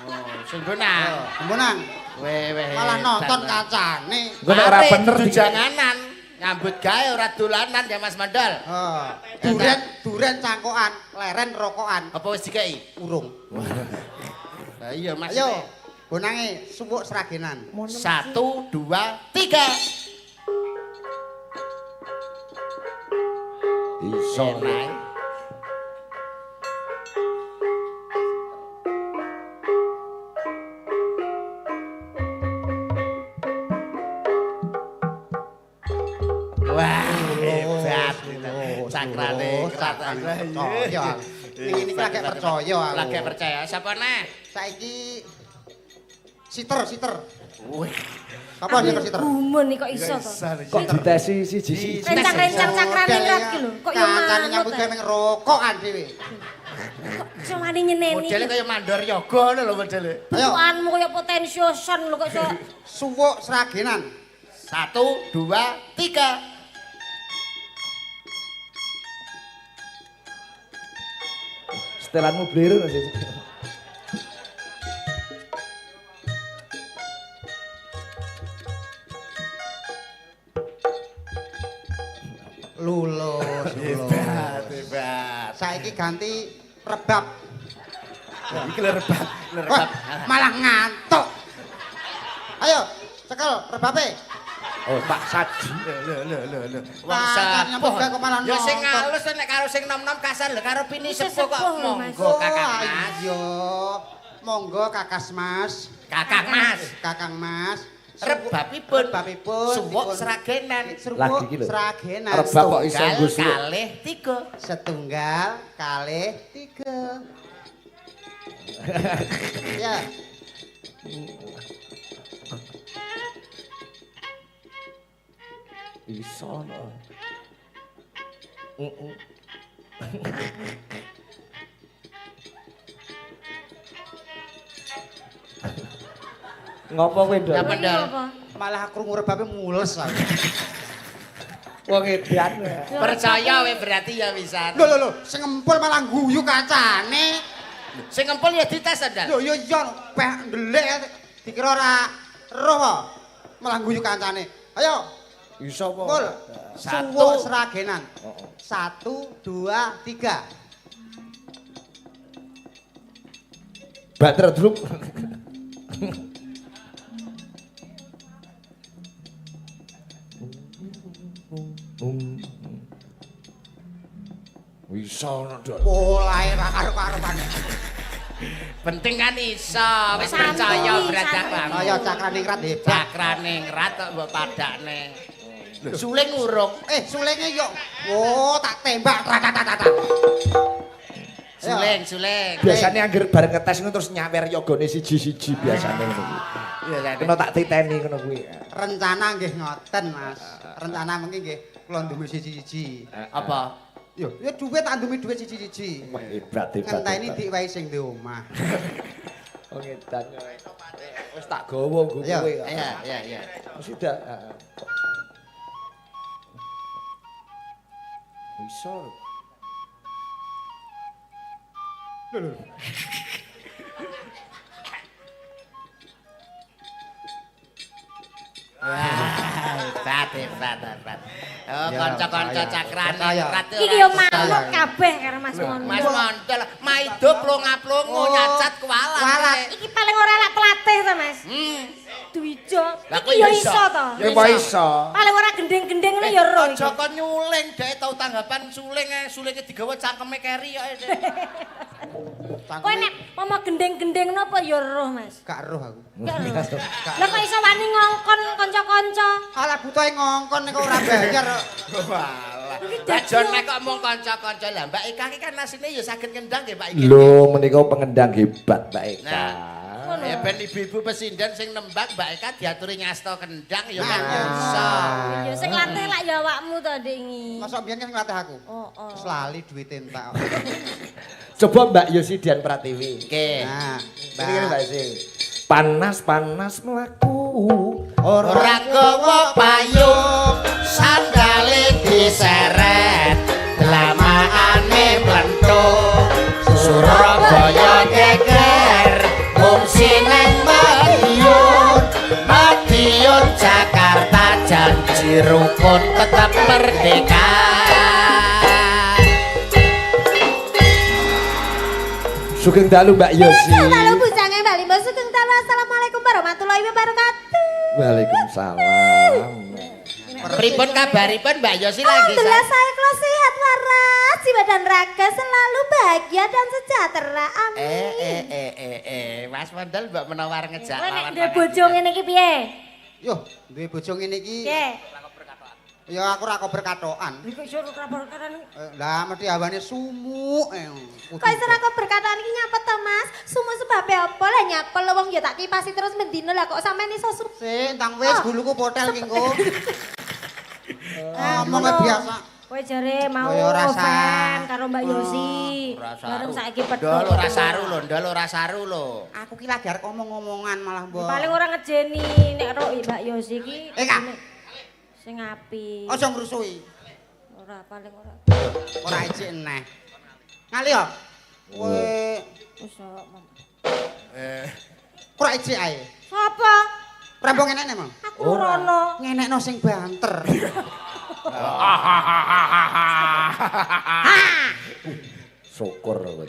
Oh, sing bonang. Bonang. Weh, weh. Malah nonton kancane. Engko nek ora bener di janganan. Nyambut gawe ora dolanan ya Mas Mandol. Heeh. Duren, duren cangkokan, leren rokokan, Apa wis dikei? urung. Lah iya Mas. Ayo, bonange suwuk seragenan. 1 2 3. Iso. Enak. Wah, hebat. Cakrane Cakrane percaya aku. Ini iki lagi percaya aku. Lagi percaya. Sapa neh? Saiki siter, siter. Wih, Apa siter, siter? Gumun iki kok iso to. Kok ditesi siji-siji. Rencang-rencang cakrane rat ki lho. Kok yo Kancane manut. nyambut gawe meng rokokan dhewe. Kok iso wani nyeneni. modele kaya mandor yoga ngono lho modele. Ayo. Bentukanmu kaya potensioson lho kok iso. Suwuk seragenan. 1 2 3. Setelanmu bliru no, sih. Lulus, lulus. Hebat, hebat. Saiki ganti rebab. Iki lho rebab, lho Wah, rebab. malah ngantuk. Ayo, cekel rebabe. Oh, Pak Saji. Lho lho lho lho. Wong Kancane nyambut sepuh. gawe kok malah Ya sing nonton. halus nek karo sing nom-nom kasar lho karo pini Isih sepuh kok sepuh lho, Mas. monggo Kakang Mas. Iya. Monggo Kakas Mas, Kakang Mas. Kakang Mas. Rebabipun Rebabipun suwuk seragenan. Suwuk Lagi iki lho. seragenan. Rebab kok iso Setunggal nggo suwuk. kalih tiga. Setunggal kalih tiga. Ya. Iso no. Heeh. Ngopo kowe, Ndol? Apa, Ndol? Apa? Malah krungu rebabe mules aku. Wong edan. Percaya we berarti ya wisan. Lho lho lho, sing ngempul malah guyu kancane. Sing ngempul ya dites ta, Ndal? Lho iya iya peh ndelik dikira ora roh apa. Malah guyu kancane. Ayo, Iso apa? Pul. Satu. Suwuk seragenan. 1 2 3. Bater drup. Iso no, Ndol. Polahe ra karo-karuan. Penting kan iso, wis Santuy, percaya berarti santuy. aku. Ayo cakraningrat hebat. Cakraningrat kok mbok padakne. Suling urung. Sulinge yo. Oh, tak tembak ratatatata. Suling, suling. Biasane angger bareng ngetes ngono terus nyawer yogane siji-siji biasane ngono kuwi. Iya, kan. Kena tak titeni ngono kuwi. Rencana nggih ngoten, Mas. Rencana mungkin nggih kula ndumi siji-siji. Apa? Yo, ya dhuwit tak ndumi dhuwit siji-siji. Wah, hebat hebat. Ngenteni hebat. diwehi sing di omah. Wong edan. Wis tak gawa nggo Ayo. kowe. kok. Iya, iya, iya. Sudah. Heeh. Iso. Wah, hebat, hebat, hebat. Oh, Ya, kanca-kanca percaya. cakrane Percaya. rat Iki yo manut kabeh karo Mas Mondol. Mas Mondol maido plonga-plongo Oh. nyacat kualat. Kualat. Iki paling ora lak pelatih to, Mas. Dwijo. Lah, Iki kok yo iso? iso to. Ya Kowe iso. Paling ora gendeng-gendeng ngono ya ero iki. Aja kon nyuling, dhek tau tanggapan suling ae, sulinge digawa cangkeme keri kok. Kowe nek momo gendeng-gendeng napa ya roh, Mas? Gak roh aku. Gak roh. Lah kok iso wani ngongkon kanca-kanca? Alah butuhe ngongkon nek ora bayar. Walah. Iki Lah dadi jon nek kok mung kanca-kanca lah Mbak Eka iki kan asline ya saged ngendang nggih Mbak Eka. Lho menika pengendang hebat Mbak Eka. Nah, ya ben ibu-ibu pesinden sing nembang Mbak Eka diaturi nyasta kendang ya kan Nah. iso. Ya sing latih lak ya awakmu to, Dik ingi. Mosok mbiyen kan nglatih aku. Oh, oh. Terus lali duwite entek. Coba Mbak Yosi Dian Pratiwi. Oke. Nah, Ini ngene Mbak Yosi. Panas-panas mlaku Ora gawa payung, sandale diseret, dlamakane mlenthuk. Surabaya geger, ngungsi nang Madiun, Madiun Jakarta janji rukun tetap merdeka. Sugeng dalu Mbak Yosi. Sugeng dalu bujange Mbak Limbo, sugeng dalu. Assalamualaikum warahmatullahi wabarakatuh. Waalaikumsalam. Pripun kabaripun Mbak Yosi lagi? Alhamdulillah saya kelas sehat waras, jiwa dan raga selalu bahagia dan sejahtera. Amin. Mas Mondol mbok menawa arep ngejak Kowe nek lawan. duwe bojo ngene iki piye? Yo, duwe bojo ngene iki. Piye? Ya aku ora kober katokan. Iki iso ora perkara. Lah mesti hawane sumuk. Kok iso ora berkataan iki nyapa to, Mas? Sumu sebabe apa lah nyapa lho wong ya tak kipasi terus mendino lah kok sampean iso sumuk. Sik, tang wis guluku potel ki engko. Ngomongnya biasa. Kowe jare mau Ya ora oven karo Mbak Yosi. Ora saru. Bareng saiki pedhot. Ndol ora saru lho, ndol ora saru lho. Aku ki lagi arep ngomong-ngomongan malah mbok. Paling ora ngejeni nek ro Mbak Yosi iki. Kak. Sing apik. Aja ngrusui. Ora paling ora. Ora ijik neh. Ngali yo. Kowe Wis kok. ora ijik ae. Sapa? Rembong ngenekne mau. Aku rono. Ngenekno sing banter. Syukur kowe.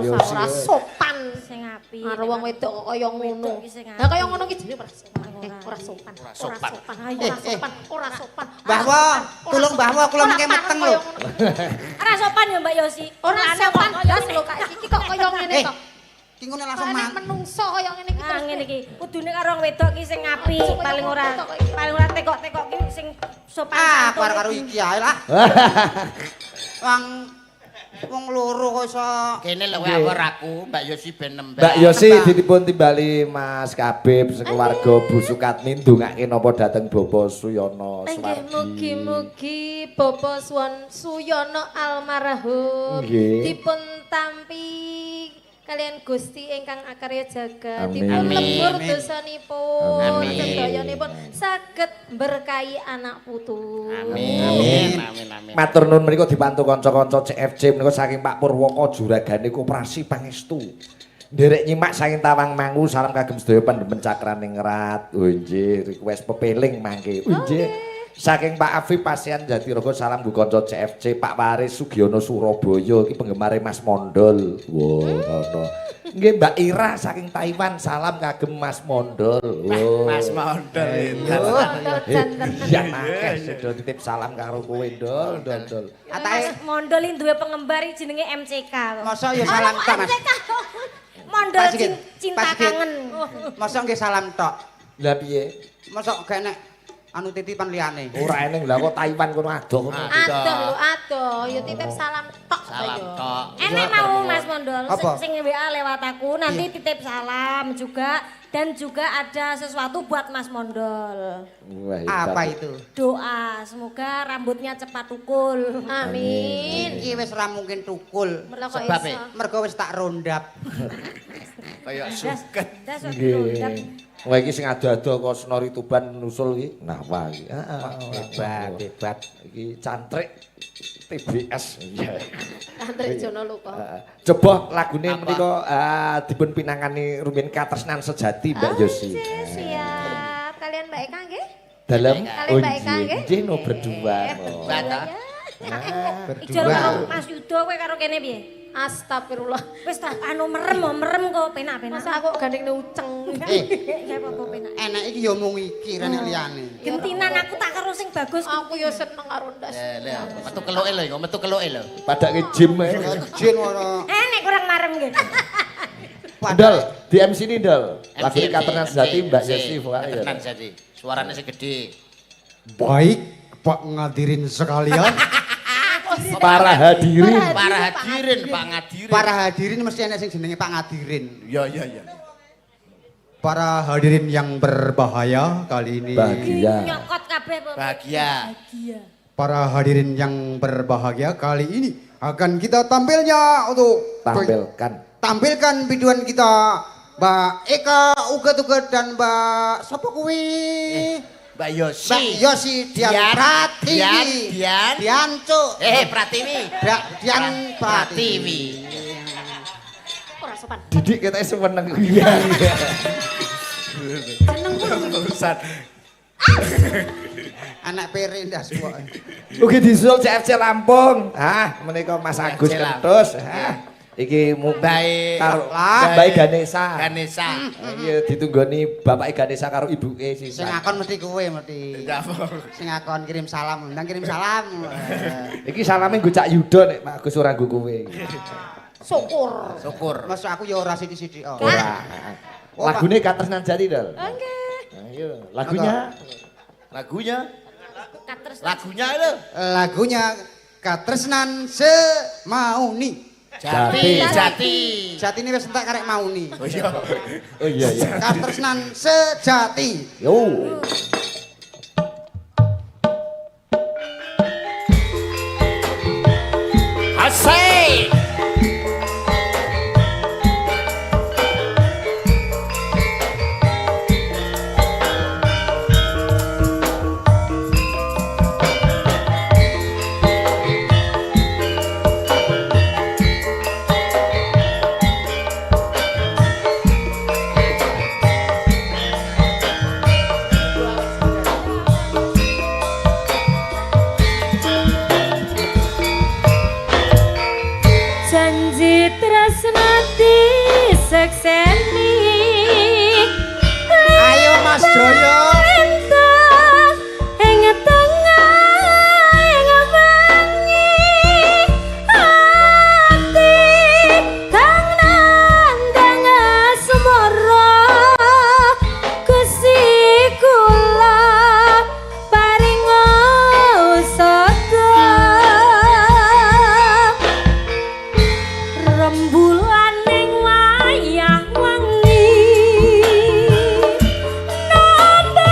Yosi. Ora sopan. Sing apik. Karo wong wedok kok kaya ngono. Wedok iki sing Lah kaya ngono ki jenenge ora sopan. Ora sopan. Ora Ora sopan. sopan. Ora sopan. Ora sopan. Mbah Wo, tulung Mbah Wo kula mengke meteng lho. Ora sopan ya Mbak Yosi. Ora sopan blas lho kak iki kok kaya ngene Eh, to. ki ngono langsung Kok nek man. menungso kaya ngene iki Ah terus. ngene iki. Kudune karo wong wedok ki sing apik, paling ora tekok-tekok ki sing sopan. Ah, aku arep karo iki ae lah. Wong wong loro kok iso Kene lho awor aku, Mbak Yosi ben nembang. Mbak Yosi ditipun timbali Mas Kabib sekeluarga Bu Sukatmi ndongake napa dhateng Bapak Suyono Nggih Suwardi. mugi-mugi Bapak Suwon Suyono almarhum Nggih. dipun tampi kalian Gusti ingkang akarya jagat Amin. dipun Amin. lebur Amin. dosanipun Amin. sedayanipun saged berkahi anak putu. Amin. Amin amin. Matur nuwun menika dibantu kanca-kanca CFC menika saking Pak Purwoko juragane Koperasi Pangestu. Nderek nyimak saking Tawang Mangu salam kagem sedaya pandemen cakraning rat. Oh nggih, request pepeling mangke. Oh nggih. Saking Pak Afif Pasian Jatirogo salam nggo kanca CFC Pak Waris Sugiono Surabaya iki penggemare Mas Mondol. Wah, ngono. Nggih Mbak Ira saking Taiwan salam kagem Mas Mondol. Wah. Mas Mondol. Mondol janten. Iya akeh sedo titip salam karo kowe Ndol, Ndol, Ndol. Atake Mas Mondol iki duwe penggemar iki jenenge MCK kok. mosok ya salam tok Mas. Mondol Pak Sigit, cinta Pak Sigit. kangen. Mosok nggih salam tok. Lah piye? Mosok gak nek anu titipan liyane. Ora eneng lah kok Taiwan kono adoh kono. Adoh lho adoh ya titip salam tok ta Salam ya. tok. Enek mau Mas Mondol Apa? sing WA lewat aku nanti titip salam juga dan juga ada sesuatu buat Mas Mondol. Wah, hebat. Apa itu? Doa semoga rambutnya cepat tukul. Amin. Iki wis ora mungkin tukul. Lah kok Sebabe? iso? Mergo wis tak rondap. Kayak suket. Das rondap. Nggih. Wah iki sing ado-ado kok Senori Tuban nusul iki. Nah, wah iki. Heeh. Hebat, hebat. Iki cantrik TBS. Iya. Cantrik Jono Luka. Heeh. Coba lagune menika dipun pinangani rumiyin katresnan sejati Mbak Yosi. Siap. Kalian Mbak Eka nggih? Dalem. Kalian Mbak Eka nggih? Nggih no berdua. Mbak ta? Ijol karo Mas Yudo kowe karo kene piye? Astagfirullah. Wis tak anu merem merem kok penak-penak. Masa aku gandeng uceng. Ya apa-apa penak. Enak iki ya mung iki ra nek liyane. Gentinan aku tak karo sing bagus. Aku ya seneng karo ndas. Lha, metu keluke lho iku, metu keluke lho. Padake gym ae. Jin ora. Nek kurang marem nggih. Ndol, di MC ini Ndol. Lagune Katernan Sejati Mbak Yesi vokale ya. Katernan Sejati. Suarane sing gedhe. Baik, Pak ngadirin sekalian. Para hadirin. Para hadirin, Pak Ngadirin. Para hadirin mesti enek sing jenenge Pak Ngadirin. Iya, iya, iya. Para hadirin yang berbahaya kali ini. Bahagia. Nyokot kabeh. Bahagia. Para hadirin yang berbahagia kali ini akan kita tampilnya untuk tampilkan biduan kita Mbak Eka Uget-Uget dan Mbak sapa kuwi? Mbak Yosi. Mbak Yosi Dian Pratiwi. Dian. Dian Cuk. Pratiwi. Dian Pratiwi. Ora sopan. Didik ketoke seneng kuwi. Seneng kuwi. Urusan. Anak pere ndas kok. Ugi disusul CFC Lampung. Hah, menika Mas Agus Kentus. Hah. Iki Baik karo Baik Ganesa. Ganesa. Iya ditunggoni bapake Ganesa karo ibuke Sing sisan. akon mesti kowe mesti. Sing akon kirim salam, ndang kirim salam. Iki salame nggo Cak Yuda nek Pak Agus ora nggo kowe. Syukur. Syukur. Mas aku ya ora sithik-sithik. Ora. Lagune Katresnan Jati, Dol. Nggih. Ayo, lagunya. Lagunya. Katresnan. Lagunya itu. Lagunya Katresnan Semauni. Jati, jati. Jati ini wis entek karek mauni. Oh iya. Oh iya iya. Katresnan Sejati. Yo. Asik. Janji tresnati sekseni. Ayo Mas Joyo. Ing tengah ing wengi ati kang nandhang asmara Gusti kula paring usada rembulaning wayah wangi. Nampa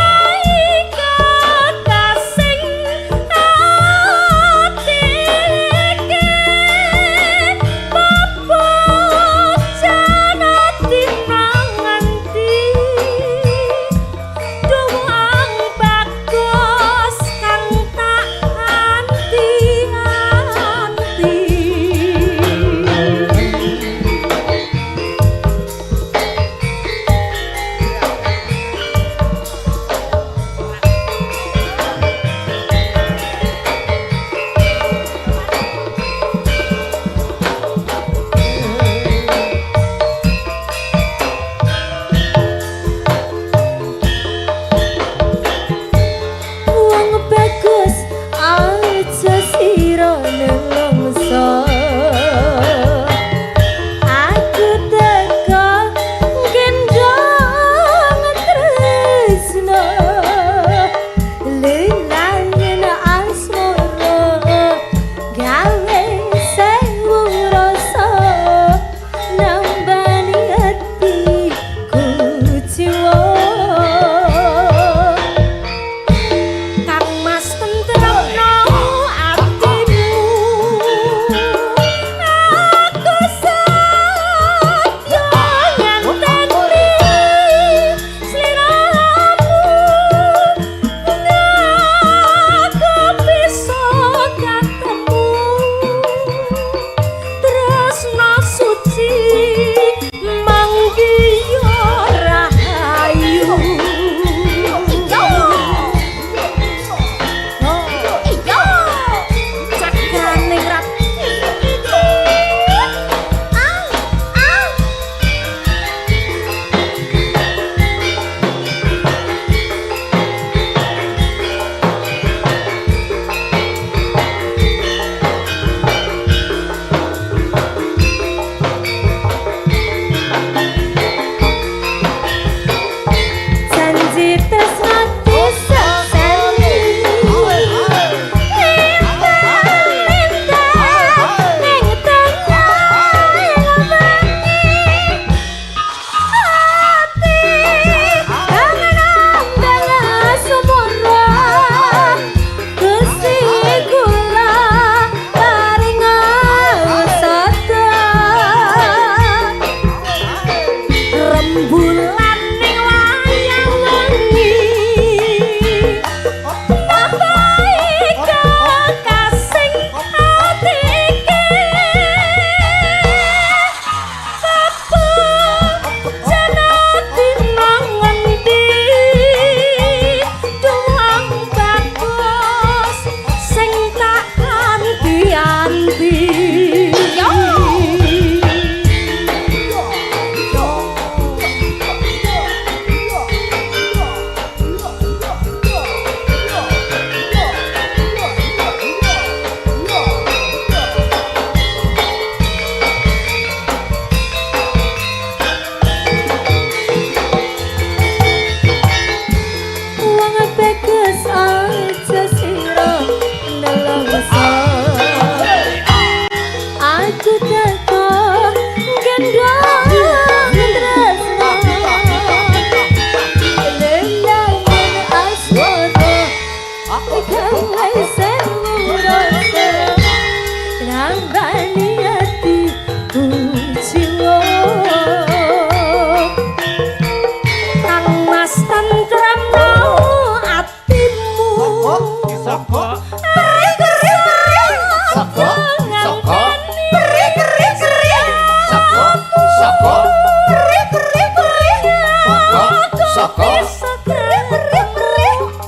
Soko.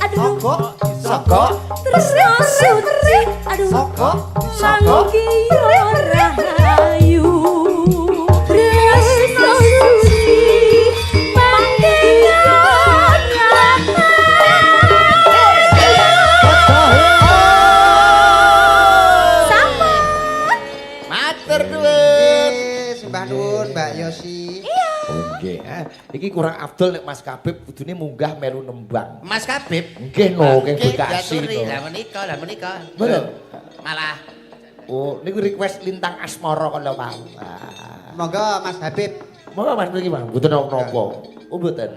Aduh. Soko. Tresno suci. Aduh. Soko. Soko. Rahayu. Tresno suci. Matur nuwun. Sembah nuwun Mbak Yosi. Nggih. Iki kurang afdol nek Mas Kabib kudune munggah melu nembang. Mas Kabib. Nggih no, keng Bekasi no. Lah menika, lah menika. Betul. Malah. Oh, niku request Lintang Asmara kala wau. Monggo Mas Habib. Monggo Mas mriki Mas, mboten napa-napa. Oh mboten.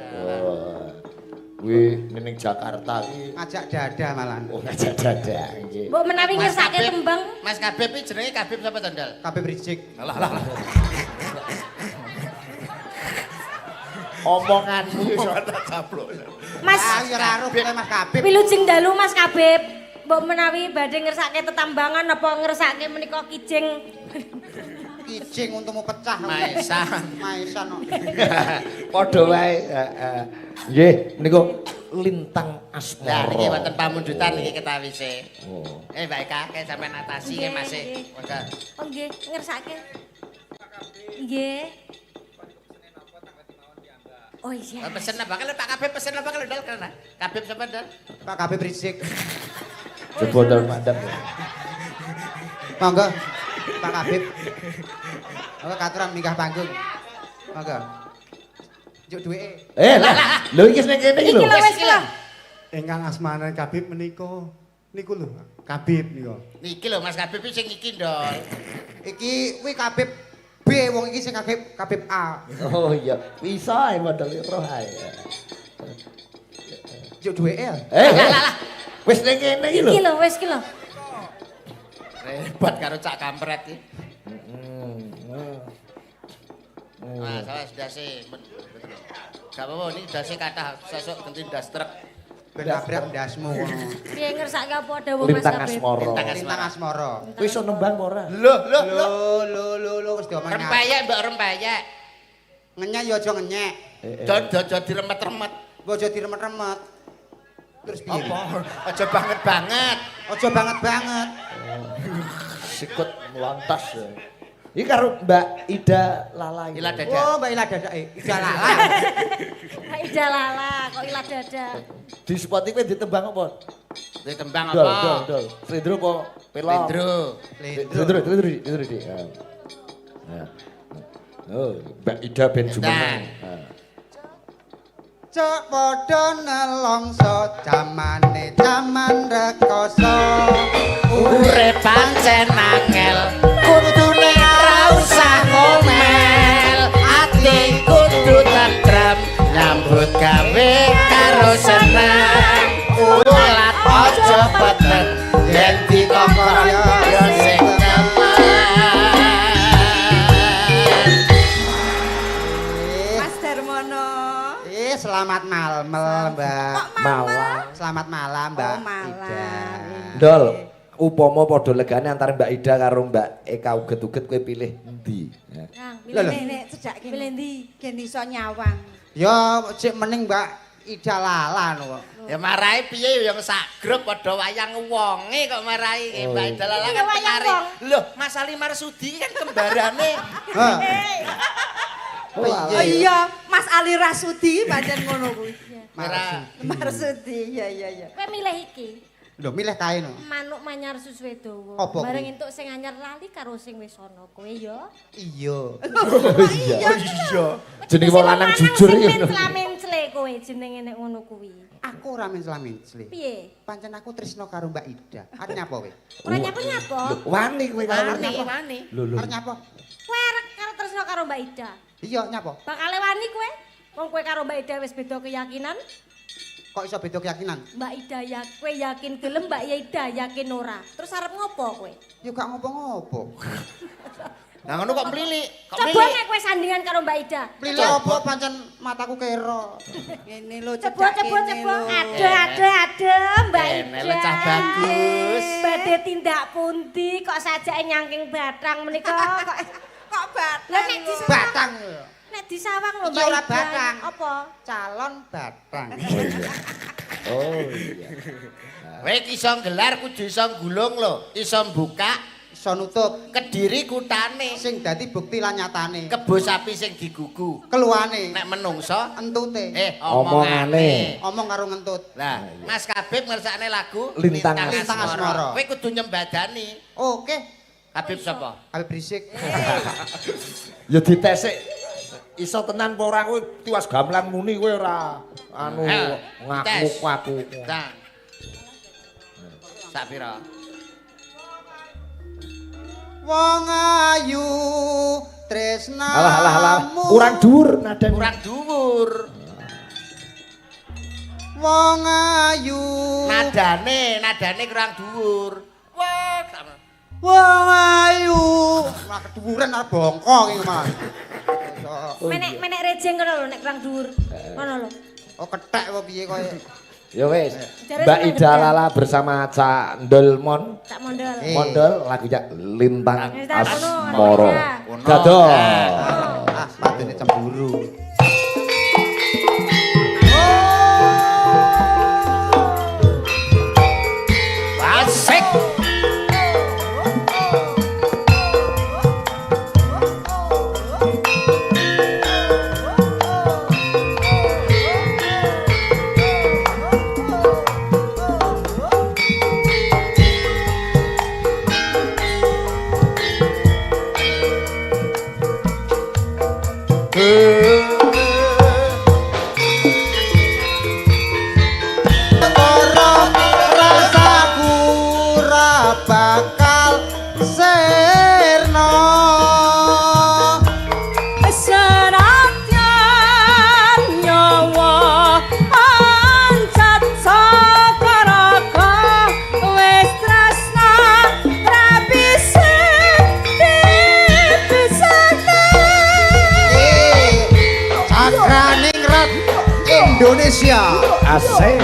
Kuwi ning Jakarta iki ngajak dadah malah. Oh, ngajak dadah nggih. Mbok menawi ngersake tembang. Mas Kabib iki jenenge Kabib sapa to, Ndal? Kabib Rizik. Alah lah. Omonganmu iso tak caplok. Mas ora aruh Mas Kabib. Wilujeng dalu Mas Kabib. Mbok menawi badhe ngersake tetambangan apa ngersake menika kijing. Kijing untukmu pecah. Maesan. Maesan kok. Padha wae. Heeh. Nggih, menika Lintang Asmara. Lah niki wonten pamundutan niki ketawise. Oh. Mbak Eka, kae sampean atasi nggih Mas. Monggo. Oh nggih, ngersake. Nggih. Oh iya. Pesen apa kalau Pak Kabib pesen apa kalau Ndal kena? Kabib sapa Ndal? Pak Kabib Rizik. Coba ndal mandap. Monggo Pak Kabib. Monggo katuran minggah panggung. Monggo. Njuk duweke. Lah, lho iki sing kene iki lho. Iki lho wis lho. Ingkang asmane Kabib menika niku lho, Kabib nika. Niki lho Mas Kabib sing iki Ndol. Iki kuwi Kabib B, wong iki sing Kabib Kabib A. Oh iya, bisa ae model roh ae. Njuk duweke ya. Lah. Wis ning kene iki lho. Iki lho wis iki lho. Repot karo cak kampret iki. Mas, awas ndase. Gak apa-apa niki ndase kathah sesuk ganti ndas truk. Ben nabrak ndasmu ngono. Piye ngersake apa dawuh Mas Lintang Kabib? Asmara. Lintang Asmara. Kowe iso nembang ora? Lho, lho, lho. Lho lho lho wis diomong. Rempeyek mbok rempeyek. Ngenyek ya aja ngenyek. Aja diremet-remet. Mbok aja diremet-remet. Terus piye? Apa? Aja banget-banget. Aja banget-banget. Sikut melontas. Iki karo Mbak Ida Lala iki. Ila Dada. Oh, Mbak Ila Dada. Ida Lala. Mbak Ida Lala, kok Ila Dada. Di Spotify ditembang apa? Ditembang apa? Dol, dol, dol. Slendro apa pelok? Slendro. Slendro, slendro, slendro. Nah. Oh, Mbak Ida ben jumeneng. Cek padha nelongso jamane jaman rekoso. Urip pancen angel, kudune ora usah ngomel. Ati kudu tentrem, nyambut gawe karo seneng. Ulat aja peteng, yen dikokon ya sing temen. Mas Darmono. Selamat malam, Mbak. Malam. Selamat malam, Mbak. Oh, malam. Ida. Ndol, upama padha legane antara Mbak Ida karo Mbak Eka uget-uget kowe pilih endi? Nang, Lho, lho. Nek cedak kene. pilih endi? Gen iso nyawang. Ya cek mening Mbak Ida Lala no. Ya marahi piye ya sak grup padha wayang wonge kok marahi Mbak Ida Lala Iya, kan wayang penari. wong. Loh, Mas Ali Marsudi kan kembarane. Heh. Oh, Oh iya, Mas Ali Rasudi pancen ngono kuwi. Marsudi. Marsudi, iya iya iya. Kowe milih iki. Lho milih kae no. Manuk manyar susuwe dawa. Apa kuwi? Bareng entuk sing anyar lali karo sing wis ana kowe ya. Iya. Iya. Jenenge wong lanang jujur iki. iki. Mencla-mencle kowe jenenge nek ngono kuwi. Aku ora mencla-mencle. Piye? Pancen aku tresno karo Mbak Ida. Arep nyapa kowe? Ora nyapa-nyapa. Wani kowe karo Wani, wani. Lho lho. Arep nyapa? Kowe arep karo tresno karo Mbak Ida. Iya nyapa? Bakale wani kowe? Wong kowe karo Mbak Ida wis beda keyakinan. Kok iso beda keyakinan? Mbak Ida ya kowe yakin gelem, Mbak Ida yakin ora. Terus arep ngopo kowe? Ya gak ngopo-ngopo. Nah ngono kok mlilik, kok Coba mlilik. nek kowe sandingan karo Mbak Ida. Mlilik apa pancen mataku kero. Ngene lho Coba cedak coba kene coba. lho. Aduh aduh aduh Mbak Kene Ida. lho cah bagus. Badhe tindak pundi kok sajake nyangking batang menika kok Kok batang. Lah nek lho. Batang. Nek disawang lho Iki Mbak ora Ida. batang. Apa? Calon batang. Oh iya. Oh iya. Kowe iki iso nggelar kudu iso gulung lho, iso mbuka Iso nutup Kediri kutane, sing dadi bukti lan nyatane. Kebo sapi sing digugu. Keluane Nek menungso entute. Omongane. Omong karo ngentut. Lah, Mas Kabib ngersakne lagu Lintang Lintang Asmara. Kowe kudu nyembadani. Oke, Habib sapa? Habib Rizik. Ya ditesik. Iso tenan apa ora kowe tiwas gamelan muni kowe ora anu ngaku tes. aku. Nah. Sak pira? Wong ayu tresnamu. Alah alah alah, kurang dhuwur nadane. Kurang dhuwur. Wong ayu. Nadane, nadane kurang dhuwur. Wah, Wong ayu. Wah keduwuran arep bongkok iki malah. Menek menek rejeng ngono lho nek kurang dhuwur. Ngono lho. Oh kethek apa piye kowe? Ya wis. Jare Mbak seneng Ida gedang. Lala bersama Cak Ndolmon. Cak Mondol. Mondol lagunya Lintang Lintang Asmara. Kono. Dadah. Ah, patene cemburu. Asik. Ora rasaku ora bakal sirna. Senadyan nyawa ancat saka raga wis tresna ra bisa dipisahne. Cakraningrat Indonesia. Asik.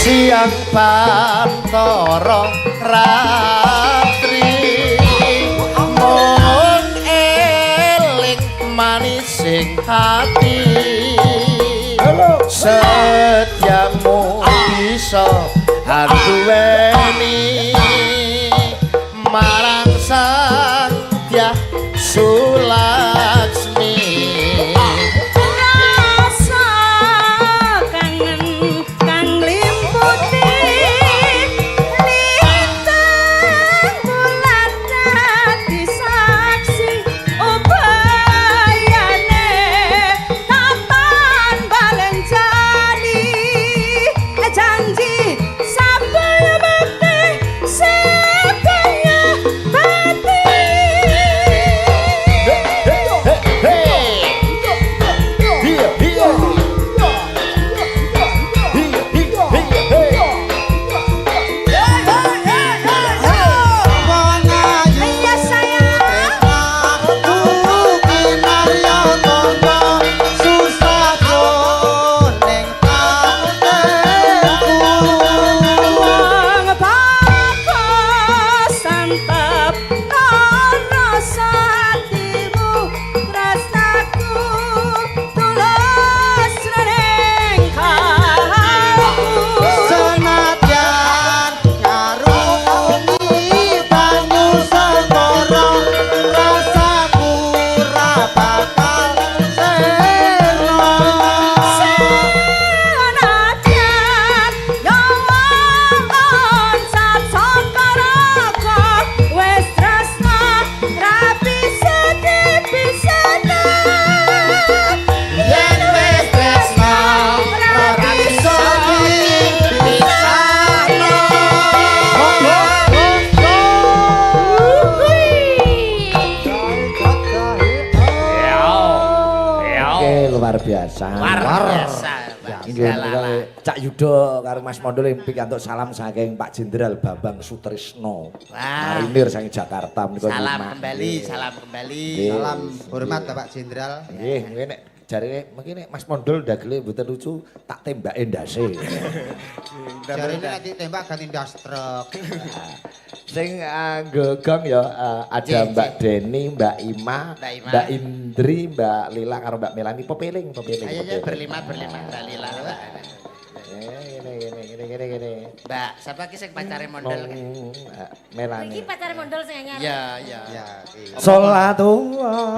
Siang pantara ratri mung eling manising hati setiamu bisa anduweni marang Sang Dyah Sulaksmi. Rasa kangen kang limputi lintang bulan dadi saksi ubayane tatan balen jani janji sabaya bakti sabaya bakti. Iya, iya. Iya, iya, iya. Wong ayu. Iya, sayang. Tresnaku kinarya tangga susah jroning atiku. Wong bagus santap rasa hatimu tresnaku tulus ring kalbu. Senadyan ngarungi banyu segara rasaku ra bakal sirna. Senadyan nyawa oncat saka raga wis tresna ra bisa dipisahne. Yen wis tresna ra bisa dipisahno. Oke, luar biasa. Luar biasa. Nggih, menika Cak Yuda karo Mas Mondol yang pikantuk salam saking Pak Jenderal Bambang Sutrisno. Wah. Marinir saking Jakarta menika. Salam nyimak. kembali, salam kembali. Nggih. Salam hormat Bapak Jenderal. Nggih, mungkin nek jarine mungkin nek Mas Mondol ndagele mboten lucu tak tembake ndase. Jarine nek ditembak ganti ndas truk. Sing nggo gong ya ada Nggih, Mbak Deni, Mbak Ima, Mbak Ima. Mbak Indri, Mbak Lila karo Mbak Melani pepeling, pepeling. Ayo ya pepeling. berlima berlima Mbak Lila. Mbak. Ngene ngene ngene ngene ngene. Mbak, siapa ki sing pacare mondol? Melani. Iki pacare mondol sing anyar. Iya, iya. Ya, iya. Salatullah.